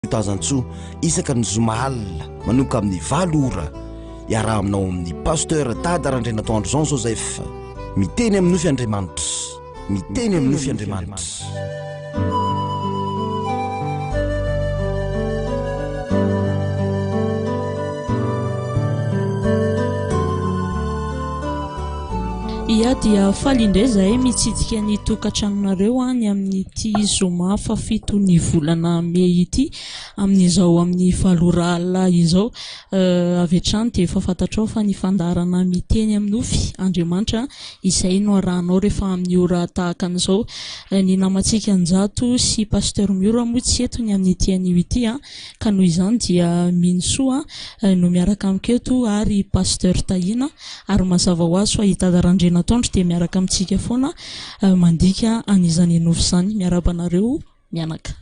Tazantsoa isaka ny zoma alina manomboka amin'ny valo ora. Iaraha aminao amin'ny Pasteur Dada Randrianatoandro Jean Joseph. Miteny amin'ny nofy Andriamanitra. Miteny amin'ny nofy Andriamanitra. Ia dia faly indray izahay mitsidika ny tokantranonareo any amin'ity zoma fahafito ny volana mey ity amin'izao amin'ny valo ora alina izao. Avy hatrany dia efa fantatrao fa ny fandaharana miteny amin'ny nofy Andriamanitra izay no arahanao rehefa amin'ny ora tahaka an'izao. Ny namantsika Njato sy Pasteur Miora moa tsy eto ny amin'ity anio ity ka noho izany dia Minosoa no miaraka amiko eto ary Pasteur Tahiana ary mazava ho azy fa i Dada Randrianatoandro dia miaraka amintsika foana mandika an'izany nofy izany. Miarahaba anareo mianaka.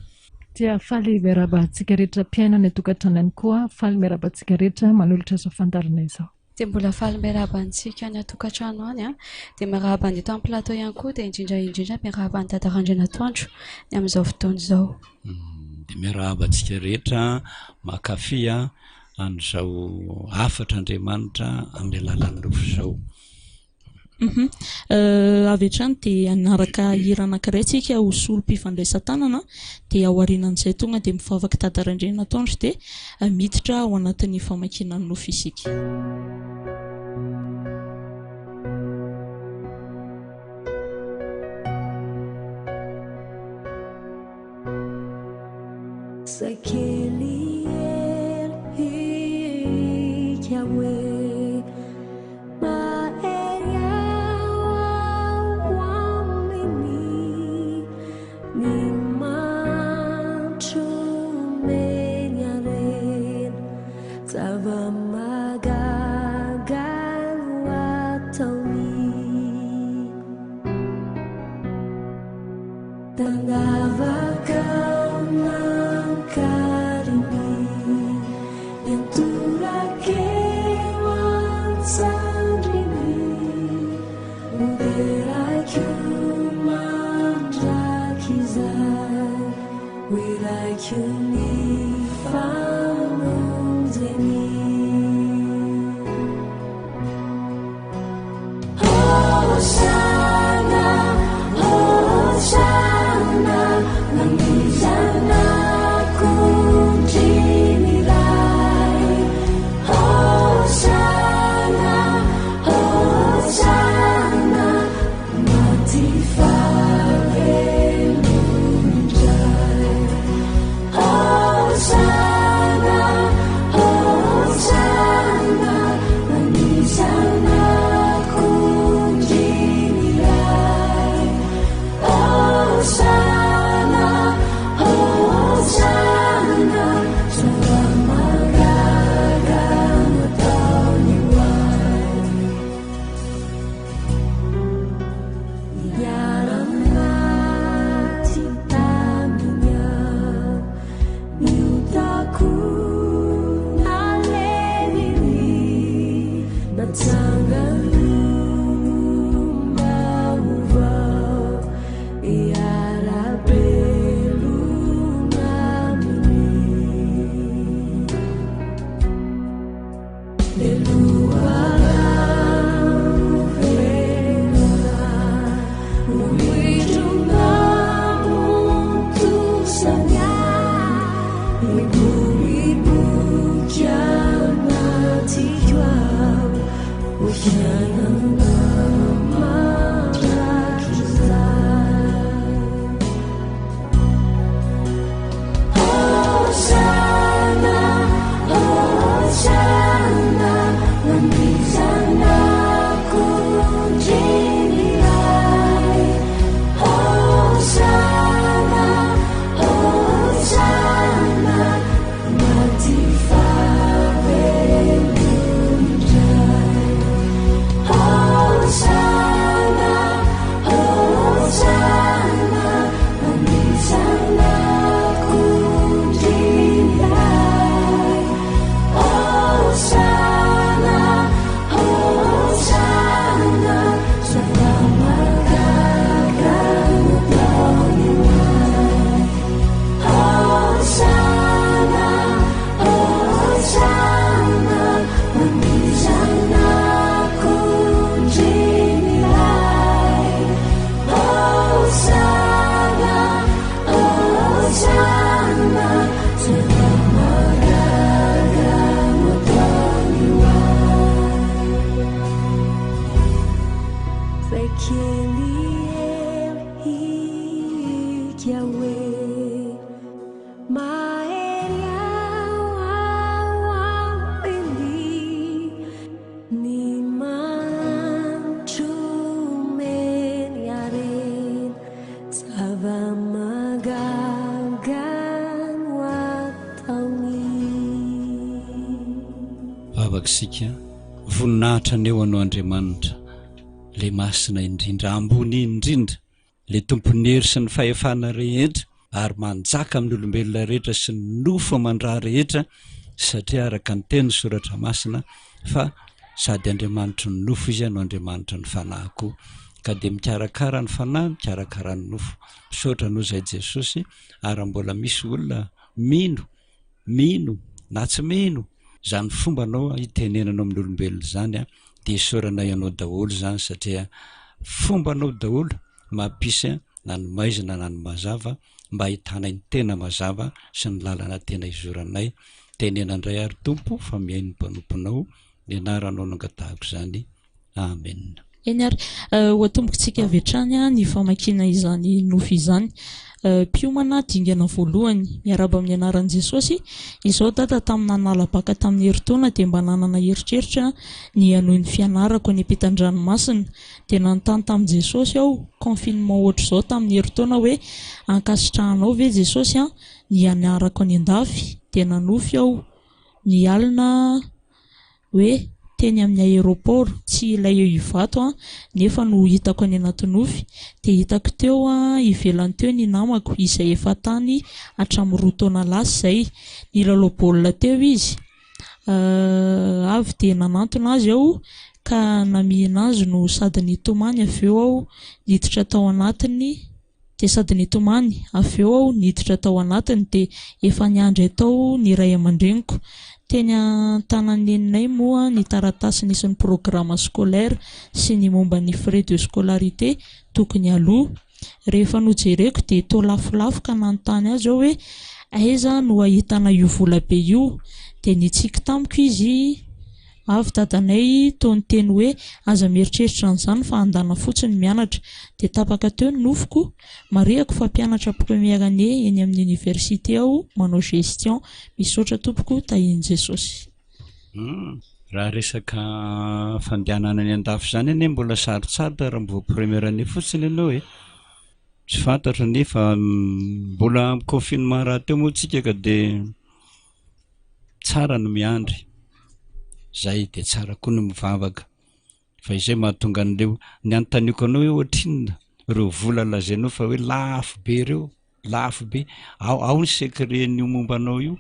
Dia faly miarahaba antsika rehetra mpihaino any an-tokantrano ihany koa, faly miarahaba antsika rehetra manolotra izao fandaharana izao. Dia mbola faly miarahaba antsika any an-tokantrano any an, dia miarahaba ny eto amin'ny plateau ihany koa, dia indrindra indrindra miarahaba an'i Dada Randrianatoandro ny amin'izao fotoana izao. Dia miarahaba antsika rehetra mankafy an'izao hafatr'Andriamanitra amin'ny alalan'ny nofy izao. Hum avy hatrany dia hanaraka hira anankiray tsika ho solom-pifandraisan-tanana dia ao aorianan'izay tonga dia mivavaka Dada Randrianatoandro dia miditra ao anatin'ny famakiana ny nofy isika. Hivavaka isika. Voninahitra anie ho Anao Andriamanitra, Ilay Masina indrindra, ambony indrindra, Ilay Tompon'ny hery sy ny fahefana rehetra ary manjaka amin'ny olombelona rehetra sy ny nofo aman-dra rehetra, satria araka ny tenin'ny Soratra Masina fa sady Andriamanitry ny nofo Izy no Andriamanitry ny fanahy koa. Ka dia mikarakara ny fanahy, mikarakara ny nofo. Misaotra Anao izay Jesosy, ary raha mbola misy olona mino mino na tsy mino izany fombanao itenenanao amin'ny olombelona izany dia isaoranay anao daholo izany satria fombanao daholo mampisy na ny maizina na ny mazava mba ahitanay ny tena mazava sy ny lalana tena izoranay. Tenena indray ary Tompo fa mihaino ny mpanomponao ny anaranao no angatahako izany. Amen. Eny ary, ho atombontsika avy hatrany ny famakiana izany nofy izany. Mpiomana dingana voalohany. Miarahaba amin'ny anaran'i Jesosy. Izao dada tamin'ny nanala baka tamin'ny herintaona dia mba nanana eritreritra ny hanohy ny fianarako any ampitan-dranomasina. Dia nanontany tamin'i Jesosy aho, confinement ohatr'izao tamin'ny herintaona hoe ankasitrahanao ve Jesosy an ny hianarako any an-dafy? Dia nanofy aho ny alina hoe teny amin'ny aéroport, tsy ilay eo Ivato an, nefa no hitako any anaty nofy, dia hitako teo ivelany teo ny namako izay efa tany hatramin'ny roa taona lasa izay, nilalao baolina teo izy, avy dia nanantona azy aho ka namihina azy no sady nitomany avy eo aho niditra tao anatin'ny Dia sady nitomany, avy eo aho niditra tao anatiny dia efa niandry ahy tao ny ray aman-dreniko. Teny an-tanan'ny neninay moa ny taratasy nisy ny programa scolaire sy ny momba ny frais de scolarité tokony haloa. Rehefa nojereko dia toa lafolafo ka nanontany azy aho hoe aiza no ahitana io vola be io? Dia nitsiky tamiko izy Avy dadanay toa niteny hoe aza mieritreritra an'izany fa andana fotsiny mianatra. Dia tapaka teo ny nofiko, marihako fa mpianatra première année eny amin'ny université aho manao gestion. Misaotra tompoko, tahian'i Jesosy. Humm, raha resaka fandehanana any andafy izany anie mbola sarotsarotra raha mbo première année fotsiny ianao e! Tsy fantatro anie fa mbola amin'ny confinement rahateo moa tsika ka dia Tsara ny miandry, zay dia tsara koa ny mivavaka fa izay mahatonga an'ireo, ny anontaniako anao hoe ohatrinona ireo vola lazainao fa hoe lafo be ireo, lafo be, ao ao ny secret-n'io momba anao io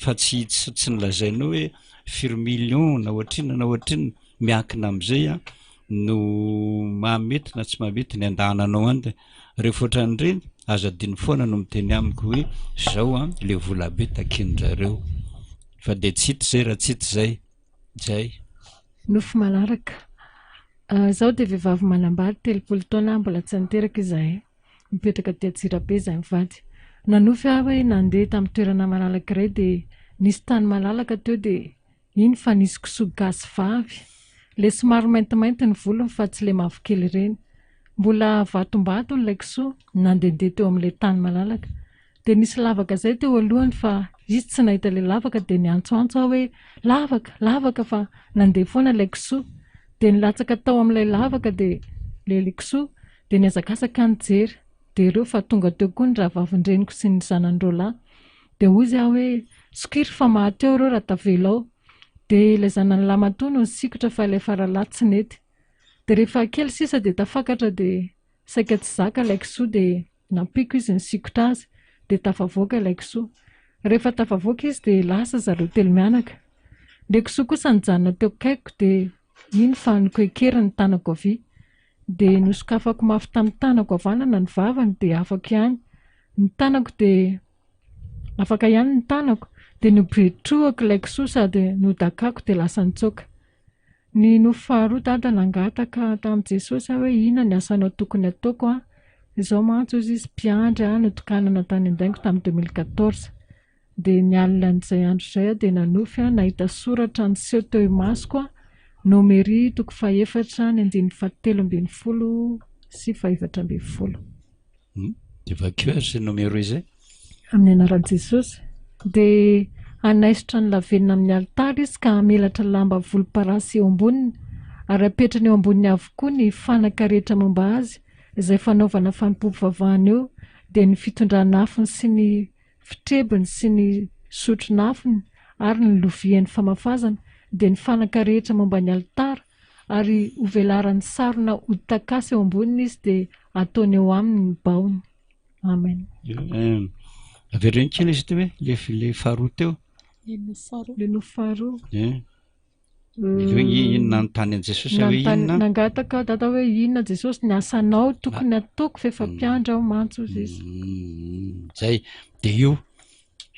fa tsy tsy tsy nolazainao hoe firy millions na ohatrinona na ohatrinona, miankina am'izay an no mahamety na tsy mahamety ny andahananao any. Rehefa ohatran'ireny, aza adino foana no miteny amiko hoe zao an le vola be takian-drareo. Fa dia tsy hita izay raha tsy hita izay. Zay. Nofy malalaka. Izaho dia vehivavy manambady, 30 taona, mbola tsy niteraka izahay. Mipetraka aty Antsirabe izahay mivady. Nanofy aho hoe nandeha tamin'ny toerana malalaka iray dia nisy tany malalaka teo dia Iny fa nisy kisoa gasy vavy, le somary maintimainty ny volony fa tsy le mavokely ireny. Mbola vatombatony ilay kisoa nandehandeha teo amin'ilay tany malalaka. Dia nisy lavaka izay teo alohany fa izy tsy nahita ilay lavaka dia niantsoantso aho hoe lavaka, lavaka fa nandeha foana ilay kisoa. Dia nilatsaka tao amin'ilay lavaka dia ilay kisoa dia nihazakazaka nijery. Dia ireo fa tonga teo koa ny rahavavin-dreniko sy ny zanany roalahy. Dia hoy aho hoe, sokiry fa maty eo ireo raha tavela ao. Dia ilay zanany lahimatoa no nisikotra fa ilay faralahy tsy nety. Dia rehefa kely sisa dia tafakatra dia saika tsy zaka ilay kisoa dia nampiako izy nisikotra azy dia tafavoaka ilay kisoa. Rehefa tafavoaka izy dia lasa zareo telo mianaka. Ilay kisoa kosa nijanona teo akaikiko dia iny fa nokekeriny ny tanako havia. Dia nosokafako mafy tamin'ny tanako havanana ny vavany dia afako ihany. Ny tanako dia afaka ihany ny tanako dia nobetrohako ilay kisoa sady nodakako dia lasa nitsoaka. Ny nofy faharoa dada nangataka tamin'i Jesosy aho hoe inona ny asanao tokony hataoko an? Izao mantsy hozy izy mpiandry aho notokanana tany an-daingo tamin'ny 2014. Dia ny alina an'izay andro izay aho dia nanofy aho nahita soratra niseho teo imasoko aho, Nomery toko fahefatra ny andininy fahatelo ambin'ny folo sy fahefatra ambin'ny folo. Dia vakio ary izay Nomery izay. Amin'ny anaran'i Jesosy. Dia hanaisotra ny lavenona amin'ny alitara izy ka hamelatra lamba volomparasy eo amboniny, ary hapetrany eo amboniny avokoa ny fanaka rehetra momba azy, izay fanaovana fanompoam-pivavahana eo, dia ny fitondran'afony sy ny fitrebiny sy ny sotron'afony ary ny loviany famafazana, dia ny fanaka rehetra momba ny alitara, ary hovelarany sarona hodi-takasy eo amboniny izy dia hataony eo aminy ny baony. Amen. Avereno kely izy ity hoe le le faharoa teo. Le nofy faharoa. Le nofy faharoa. Eh. Hoe inona nanontany an'i Jesosy hoe inona? Nangataka dada hoe inona Jesosy ny asanao tokony ataoko fa efa mpiandry aho mantsy hozy izy. Zay, dia io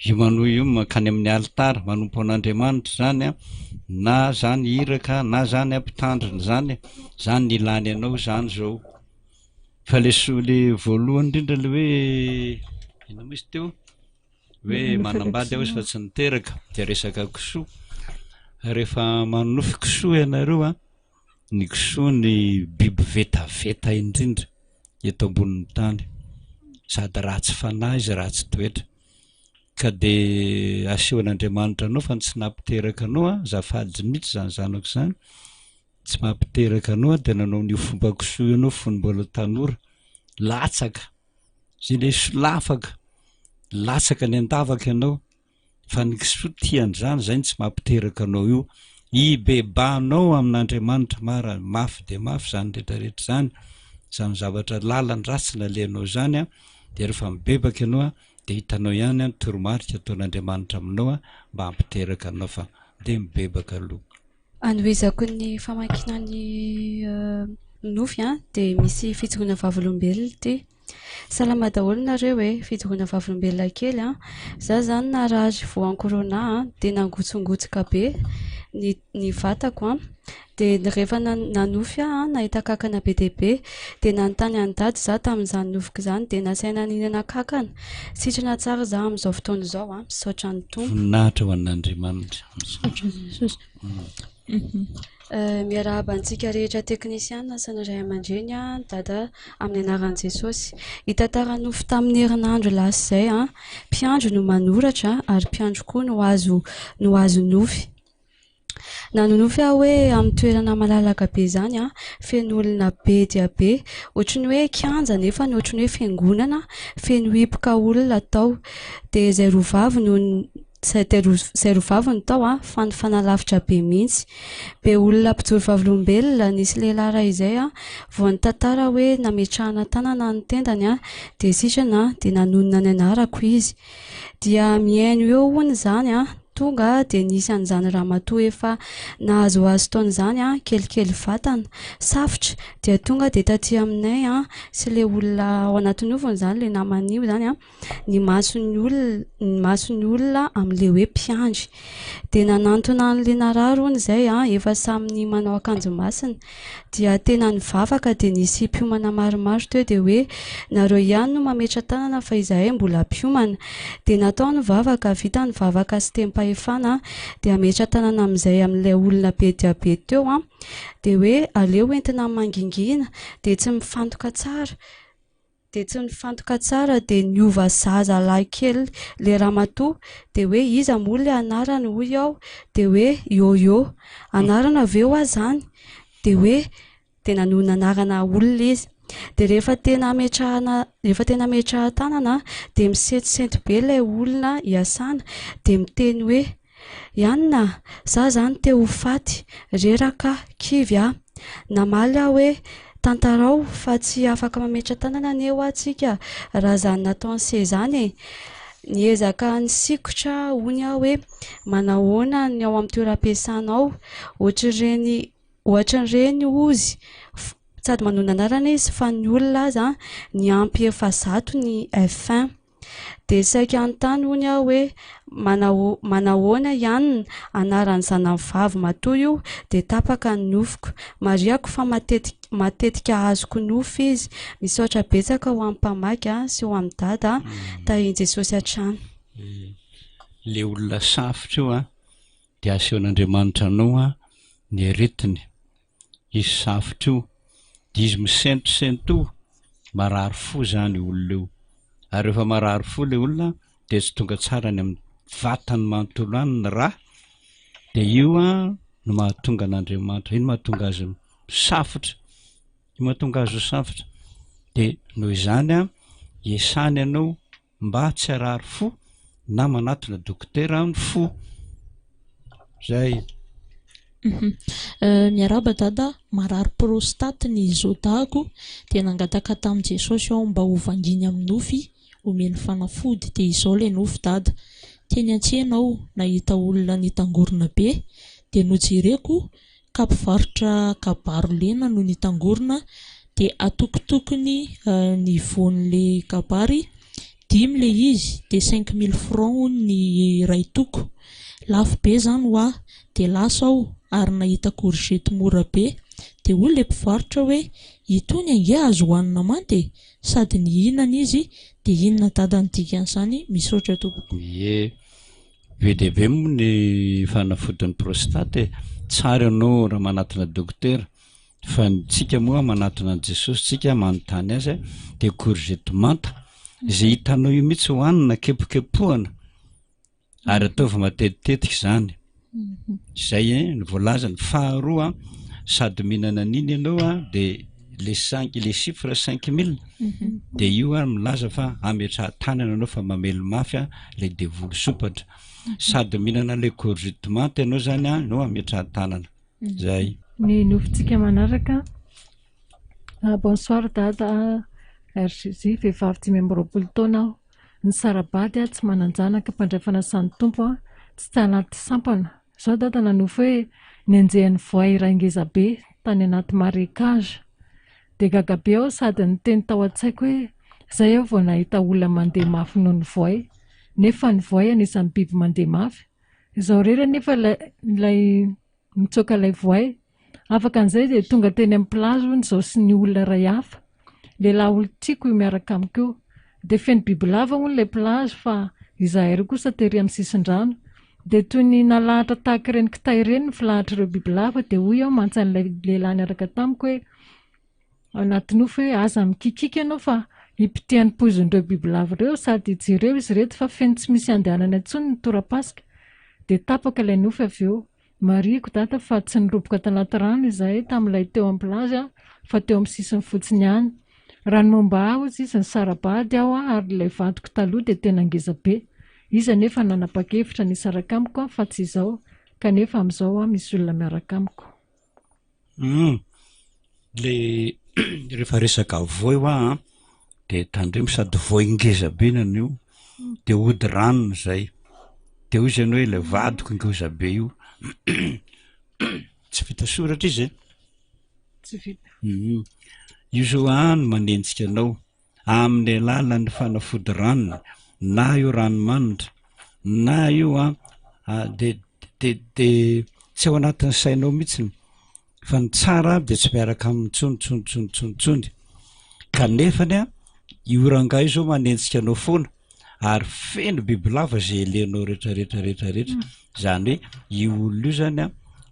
io manohy io mankany amin'ny alitara manompo an'Andriamanitra zany an, na zany iraka na zany an mpitandrina zany, zany ny ilany anao zany zao. Fa le so- le voalohany indrindra le hoe inona moa izy teo? Hoe manambady aho izy fa tsy niteraka dia resaka kisoa. Rehefa manonofy kisoa ianareo an, ny kisoa ny biby vetaveta indrindra eto ambonin'ny tany. Sady ratsy fanahy izy ratsy toetra. Ka dia asehon'Andriamanitra anao fa ny tsy nampiteraka anao an, azafady mihitsy izany zanako izany, tsy mampiteraka anao an dia nanao an'io fomba kisoa io ianao fony mbola tanora. Latsaka. Zay le solafaka, latsaka any an-davaka ianao, fa ny kisoa tia an'izany, zay no tsy mampiteraka anao io. Ibebahanao amin'Andriamanitra mara, mafy dia mafy izany rehetra rehetra izany, izany zavatra lalan-dratsy nalehanao izany an, dia rehefa mibebaka ianao an, dia hitanao ihany an ny toromarika ataon'Andriamanitra aminao an, mba hampiteraka anao fa dia mibebaka aloha. Anohizako ny famakiana ny nofy an, dia misy fijoroana vavolombelona ity. Salama daholo nareo e, fijoroana vavolombelona kely an, za zany narary voan'ny corona an, dia nangotsongotsoka be ny ny vatako an, dia rehefa nanofy aho an, nahita kankana be dia be, dia nanontany an'i dada za tamin'izany nofiko izany dia nasaina nihinana kankana, sitrana tsara za amin'izao fotoana izao an, misaotra ny Tompo. Voninahitra ho an'Andriamanitra. Misaotra Jesosy. Eh, miarahaba antsika rehetra teknisiana sy ny ray aman-dreny a, Dada amin'ny anaran'i Jesosy. Hitantara nofy tamin'ny herinandro lasa izay a, mpiandry no manoratra ary mpiandry koa no azo no azo nofy. Nanonofy aho hoe amin'ny toerana malalaka be izany a, feno olona be dia be, ohatry ny hoe kianja nefa ohatry ny hoe fiangonana, feno hipoka olona tao. Dia izay roa vavy no Izay izay roa vavy no tao an, fa nifanalavitra be mihitsy. Be olona mpijoro vavolombelona, nisy lehilahy iray izay an, vao nitantara hoe nametrahana tanana ny tendany an, dia sitrana an, dia nanonona ny anarako izy. Dia mihaino eo hono izany an, tonga dia nisy an'izany ramatoa efa nahazoazo taona izany an, kelikely vatana, safotra, dia tonga dia taty aminay an, sy ilay olona ao anaty nofony izany, ilay namany io izany an, ny mason'ny olona ny mason'ny olona amin'ilay hoe mpiandry. Dia nanantona an'ilay narary hono izay an, efa samy ny manao akanjo masina. Dia tena nivavaka dia nisy mpiomana maromaro teo dia hoe nareo ihany no mametra-tanana fa izahay mbola mpiomana. Dia natao ny vavaka, vita ny vavaka sy tehim-pahefana dia hametra-tanana amin'izay amin'ilay olona be dia be teo an, dia hoe aleo entina mangingina dia tsy mifantoka tsara. dia tsy nifantoka tsara dia niova zaza lahy kely le ramatoa dia hoe iza moa le anarany hoy aho dia hoe Yôyô anarana ve hoa zany dia hoe dia nanonona anarana olona izy dia rehefa tena ametrahana rehefa tena ametrahan-tanana dia misentosento be ilay olona iasana dia miteny hoe Ianona a! Za zany te ho faty, reraka aho, kivy aho. Namaly aho hoe, tantarao fa tsy afaka mametra-tanana anie hoa tsika raha zany nataon'se zany e! Niezaka nisikotra hono aho hoe, manahoana ny ao amin'ny toeram-piasanao? Ohatr'ireny ohatran'ireny hozy sady manonona anarana izy fa ny olona aza niampy efa zato ny F1. Dia saika hanontany hono aho hoe manao manahoana i Anna, anaran'ny zanany vavy matoa io, dia tapaka ny nofiko. Marihako fa matetika matetika azoko nofy izy. Misaotra betsaka ho an'ny mpamaky sy ho an'i Dada, tahin'i Jesosy hatrany. Le olona safotra io an, dia asehon'Andriamanitra anao an ny aretiny. Izy safotra io, dia izy misentosento io, marary fo izany io olona io. Ary rehefa marary fo ilay olona dia tsy tonga tsara any amin'ny vatany manontolo any ny rà, dia io an no mahatonga an'Andriamanitra, io no mahatonga azy misafotra, io mahatonga azy ho safotra. Dia noho izany an, iasany ianao mba tsy harary fo na manatona dokotera ny fo. Zay. Miarahaba Dada, marary prostate ny zodahako dia nangataka tamin'i Jesosy aho mba ho vanginy amin'ny nofy omeny fanafody dia izao ilay nofy Dada, teny an-tsena aho nahita olona nitangorona be dia nojereko ka mpivarotra kabaro lena no nitangorona dia atokotokony ny voan'ilay kabary dimy ilay izy dia cinq mille francs hono ny iray toko, lafo be izany ho ahy dia lasa aho ary nahita courgette mora be dia hoy ilay mpivarotra hoe itony ange azo hohanina manta e! sady nihinana izy dia inona dada ny dikan'izany? Misaotra tompoko. Ie. Be dia be moa ny fanafodin'ny prostate e. Tsara ianao raha manatona dokotera fa ny tsika moa manatona an'i Jesosy tsika manontany azy dia courgette manta izay hitanao io mihitsy hohanina kepokepohana ary ataovy matetitetika izany. Izay e no voalazany. Faharoa sady mihinana an'iny ianao a dia le cinq le chiffre 5000 dia io ary milaza fa ametrahan-tanana ianao fa mamely mafy a ilay devoly sompatra. Sady mihinana le courgette manta ianao zany a no ametrahan-tanana. Zay. Ny nofintsika manaraka. Bonsoir Dada RGJ, vehivavy 25 taona aho. Nisara-bady aho, tsy manan-janaka, mpandray fanasan'ny Tompo aho, tsy te anaty sampana. Izaho dada nanofy hoe nenjehan'ny voay iray ngeza be tany anaty marécage. Dia gaga be aho sady niteny tao an-tsaiko hoe izay aho vao nahita olona mandeha mafy noho ny voay, nefa ny voay anisan'ny biby mandeha mafy. Izaho irery anefa ilay Nitsoaka ilay voay. Afaka an'izay dia tonga teny amin'ny plage hono izao sy ny olona iray hafa. Lehilahy olon-tiako io miaraka amiko io. Dia feno bibilava hono ilay plage fa izahay roa kosa tery amin'ny sisin-drano. Dia toy ny nalahatra tahaka ireny kitay ireny ny filahatr'ireo bibilava dia hoy aho mantsy an'ilay lehilahy niaraka tamiko hoe ao anaty nofy hoe aza mikikiaka ianao fa hipitehan'ny poizin'ireo bibilava ireo sady jereo izy ireto fa feno tsy misy andehanana intsony ny torapasika. Dia tapaka ilay nofy avy eo. Marihiko dada fa tsy niroboka tanaty rano izahay tamin'ilay teo amin'ny plage fa teo amin'ny sisiny fotsiny ihany. Raha ny momba ahy hozy izy nisara-bady aho ary ilay vadiko taloha dia tena ngeza be. Izy anefa nanapa-kevitra ny hisaraka amiko fa tsy izao kanefa amin'izao aho misy olona miaraka amiko. Hum, le rehefa resaka voay hoa an, de tandremo sady voay ngeza be ny an'io, de ody ranony zay, de hoy izy hoe ilay vadiko ngeza be io, tsy vita soratra izy e? Tsy vita. Hum, io zao any manenjika anao, amin'ny alalan'ny fanafody ranony na io ranomanitra na io an de de de tsy ao anatin'ny sainao mihitsiny fa ny tsara de tsy miaraka aminy intsony tsony tsony tsony tsony kanefany an io rangahy io zao manenjika anao foana ary feno bibilava zay elenao rehetra rehetra rehetra rehetra zany hoe io olona io zany an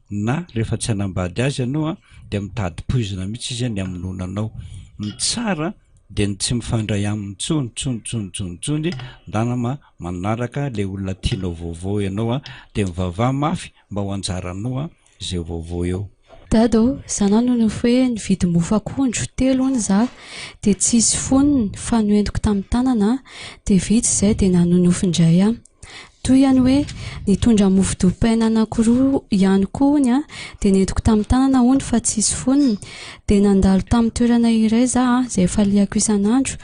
na rehefa tsy hanambady azy ianao an de mitady poizina mihitsy izy ny hamonoana anao ny tsara de ny tsy mifandray aminy intsony tsony tsony tsony tsony ndana ma manaraka le olona tianao vaovao ianao an de mivavaha mafy mba ho anjaranao an izay vaovao eo. Dada ô, za nanonofy hoe nividy mofo akondro telo hono za de tsisy fonony fa noentiko tamin'ny tanana an, de vita izay de nanonofy indray aho. Tohiny hoe nitondra mofo dipaina anankiroa ihany koa hono an, de nentiko tamin'ny tanana hono fa tsisy fonony, de nandalo tamin'ny toerana iray za an, izay faliako isan'andro,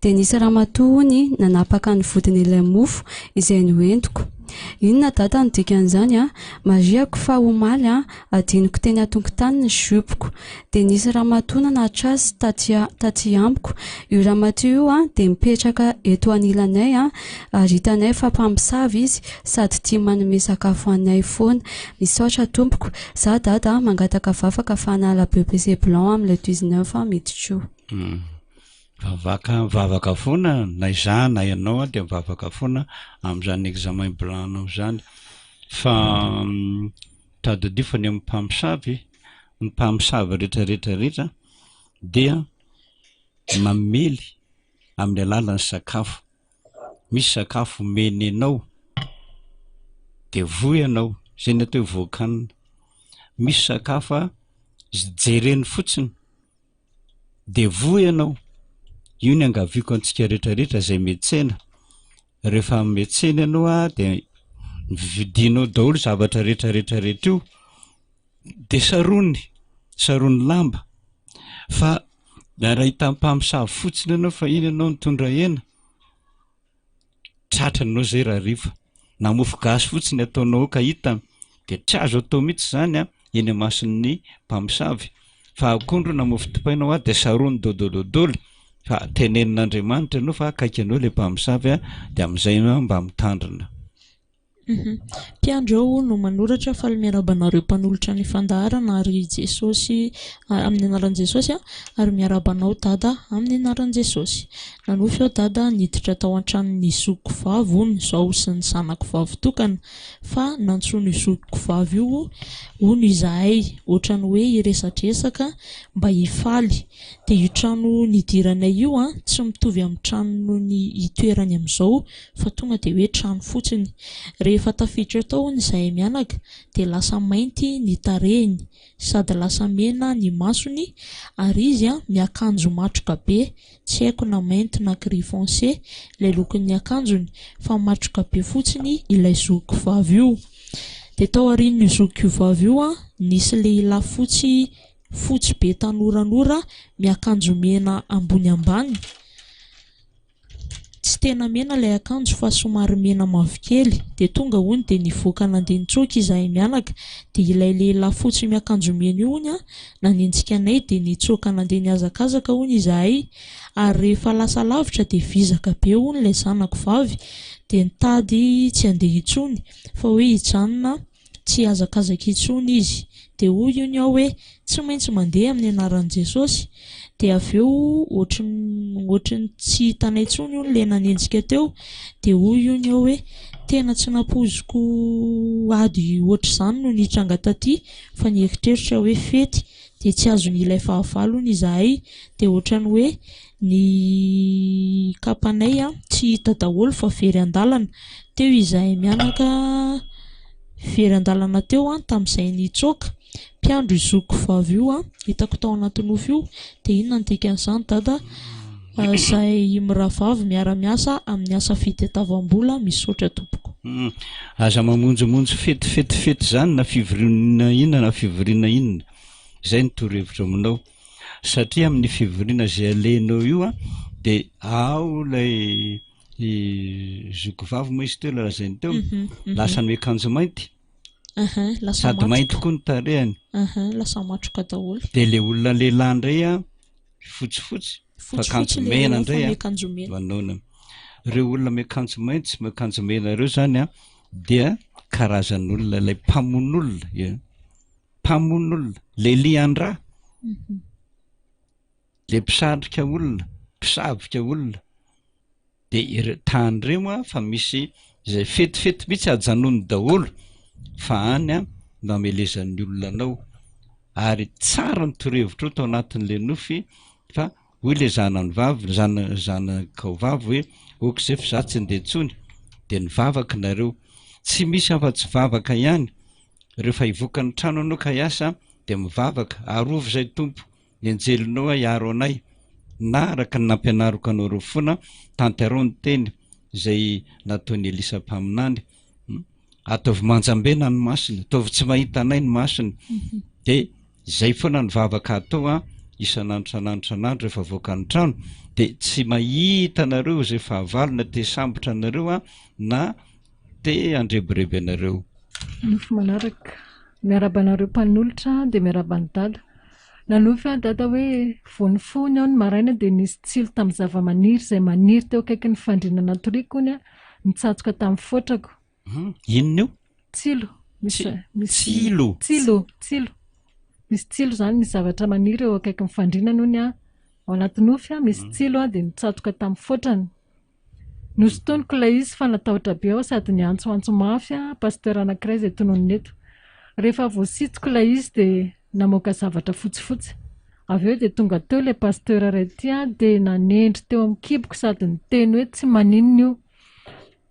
de nisy ramatoa hono nanapaka ny vodin'ilay mofo izay noentiko. Inona dada no dikan'izany a? Marihako fa omaly a, adinoko teny an-tokontany ny jupe-ko. Dia nisy ramatoa nanatitra azy taty taty amiko. Io ramatoa io a, dia mipetraka eto anilanay a, ary hitanay fa mpamosavy izy sady tia manome sakafo anay foana. Misaotra tompoko. Za dada a, mangataka vavaka fa hanala BEPC blanc amin'ilay 19 miditra io. Vavaka mivavaka foana na izaho na ianao dia mivavaka foana amin'izany examen blanc nao izany fa tadidio fa ny amin'ny mpamosavy ny mpamosavy rehetra rehetra rehetra dia mamely amin'ny alalan'ny sakafo misy sakafo omeny anao dia voa ianao izay ny atao hoe voan-kanina misy sakafo jereny fotsiny Dia voa ianao. Io ny angaviako antsika rehetra rehetra izay miantsena. Rehefa miantsena ianao a dia vidinao daholo zavatra rehetra rehetra rehetra io. Dia sarony, sarony lamba fa na raha hita mpamosavy fotsiny ianao fa iny ianao nitondra hena, tratranao zay rahariva. Na mofo gasy fotsiny ataonao ao ka hita dia tsy azo atao mihitsy zany an, eny amason'ny mpamosavy. Fa akondro na mofo dipaina hoa dia sarony dodododolo fa tenenin'Andriamanitra ianao fa akaiky anao ilay mpamosavy an, dia amin'izay ianao mba mitandrina. Mpiandry aho no manoratra faly miarahaba anareo mpanolotra ny fandaharana ary Jesosy amin'ny anaran'i Jesosy ary miarahaba anao Dada amin'ny anaran'i Jesosy. Nanofy aho Dada niditra tao an-tranon'ny zokiko vavy hono izaho sy ny zanako vavy tokana fa nantsoin'io zokiko vavy io hono izahay ohatran'ny hoe hiresadresaka mba hifaly dia io trano nidiranay io an tsy mitovy amin'ny tranony itoerany amin'izao fa tonga dia hoe trano fotsiny. Rehefa tafiditra tao hono izahay mianaka dia lasa mainty ny tarehiny sady lasa mena ny masony ary izy an miakanjo matroka be, tsy haiko na mainty na gris foncé ilay lokon'ny akanjony fa matroka be fotsiny ilay zokiko vavy io. Dia tao aorian'io zokiko vavy io an nisy lehilahy fotsy fotsy be tanoranora miakanjo mena ambony ambany, Tsy tena mena ilay akanjo fa somary mena mavokely, dia tonga hono dia nivoaka nandeha nitsoaka izahay mianaka, dia ilay lehilahy fotsy miakanjo mena io hono nanenjika anay dia nitsoaka nandeha nihazakazaka hono izahay, ary rehefa lasa lavitra dia vizaka be hono ilay zanako vavy dia nitady tsy handeha intsony fa hoe hijanona tsy hihazakazaka intsony izy. Dia hoy hono aho hoe, tsy maintsy mandeha amin'ny anaran'i Jesosy. Dia avy eo ohatry ny ohatry ny tsy hitanay intsony hono ilay nanenjika teo. Dia hoy hono aho hoe, tena tsy nampoiziko ady ohatr'izany no nitranga taty fa nieritreritra hoe fety dia tsy azon'ilay fahavalo hono izahay. Dia ohatran'ny hoe ny kapanay tsy hita daholo fa very an-dalana. Teo izahay mianaka very an-dalana teo tamin'izay nitsoaka. Mpiandry io zokiko vavy io hitako tao anaty nofy io. Dia inona no dikan'izany dada? Izahay mirahavavy miara-miasa amin'ny asa fitadiavam-bola. Misaotra tompoko. Aza mamonjimonjy fety fety fety izany na fivoriana inona na fivoriana inona. Izay no torohevitro aminao. Satria amin'ny fivoriana izay alehanao io an, dia ao ilay zoky vavy moa izy teo ilay lazainy teo, lasa miakanjo mainty, sady mainty koa ny tarehiny. Lasa matroka daholo. Dia ilay olona lehilahy indray an, fotsifotsy, fa akanjo mena indray an, manaona. Ireo olona miakanjo mainty sy miakanjo mena ireo izany an, dia karazan'olona ilay mpamono olona. mpamono olona, le lian-drà, le mpisandrika olona, mpisavika olona, de ireo tandremo a fa misy izay fetifety mihitsy ajanony daholo fa any a no amelezan'ny olona anao ary tsara ny torohevitra ao tao anatin'le nofy fa hoy le zanany vavy zana zanakao vavy hoe ok zay fa za tsy andeha intsony de nivavaka nareo tsy misy afa-tsy vavaka ihany Rehefa hivoaka ny trano anao ka hiasa dia mivavaka, arovy izay Tompo, ny anjelinao hiaro anay, na araka ny nampianariko anareo foana, tanterao ny teny izay nataon'i Elisa mpaminany, ataovy manjambena ny masony, ataovy tsy mahita anay ny masony, dia izay foana ny vavaka atao an, isan'andro isan'andro isan'andro rehefa avoaka ny trano, dia tsy mahita anareo izay fahavalo na te hisambotra anareo an, na Te handrebireby anareo. Nofy manaraka. Miarahaba anareo mpanolotra dia miarahaba an'i Dada. Nanofy aho Dada hoe vao nifoha hono aho ny maraina dia nisy tsilo tamin'ny zavamaniry izay maniry teo akaikin'ny fandriana natoriako hono aho nitsatsoka tamin'ny fotrako. Inona io? Tsilo. Misy misy Tsilo. Tsilo, tsilo. Misy tsilo izany, misy zavatra maniry eo akaikin'ny fandriana hono aho. Ao anaty nofy aho misy tsilo aho dia nitsatoka tamin'ny fotrany. Nosintoniko ilay izy fa natahotra be aho sady niantsoantso mafy aho pasteur anankiray izay tononina eto. Rehefa voasintoko ilay izy dia namoaka zavatra fotsifotsy. Avy eo dia tonga teo ilay pasteur iray ity dia nanendry teo amin'ny kiboko sady niteny hoe tsy maninona io.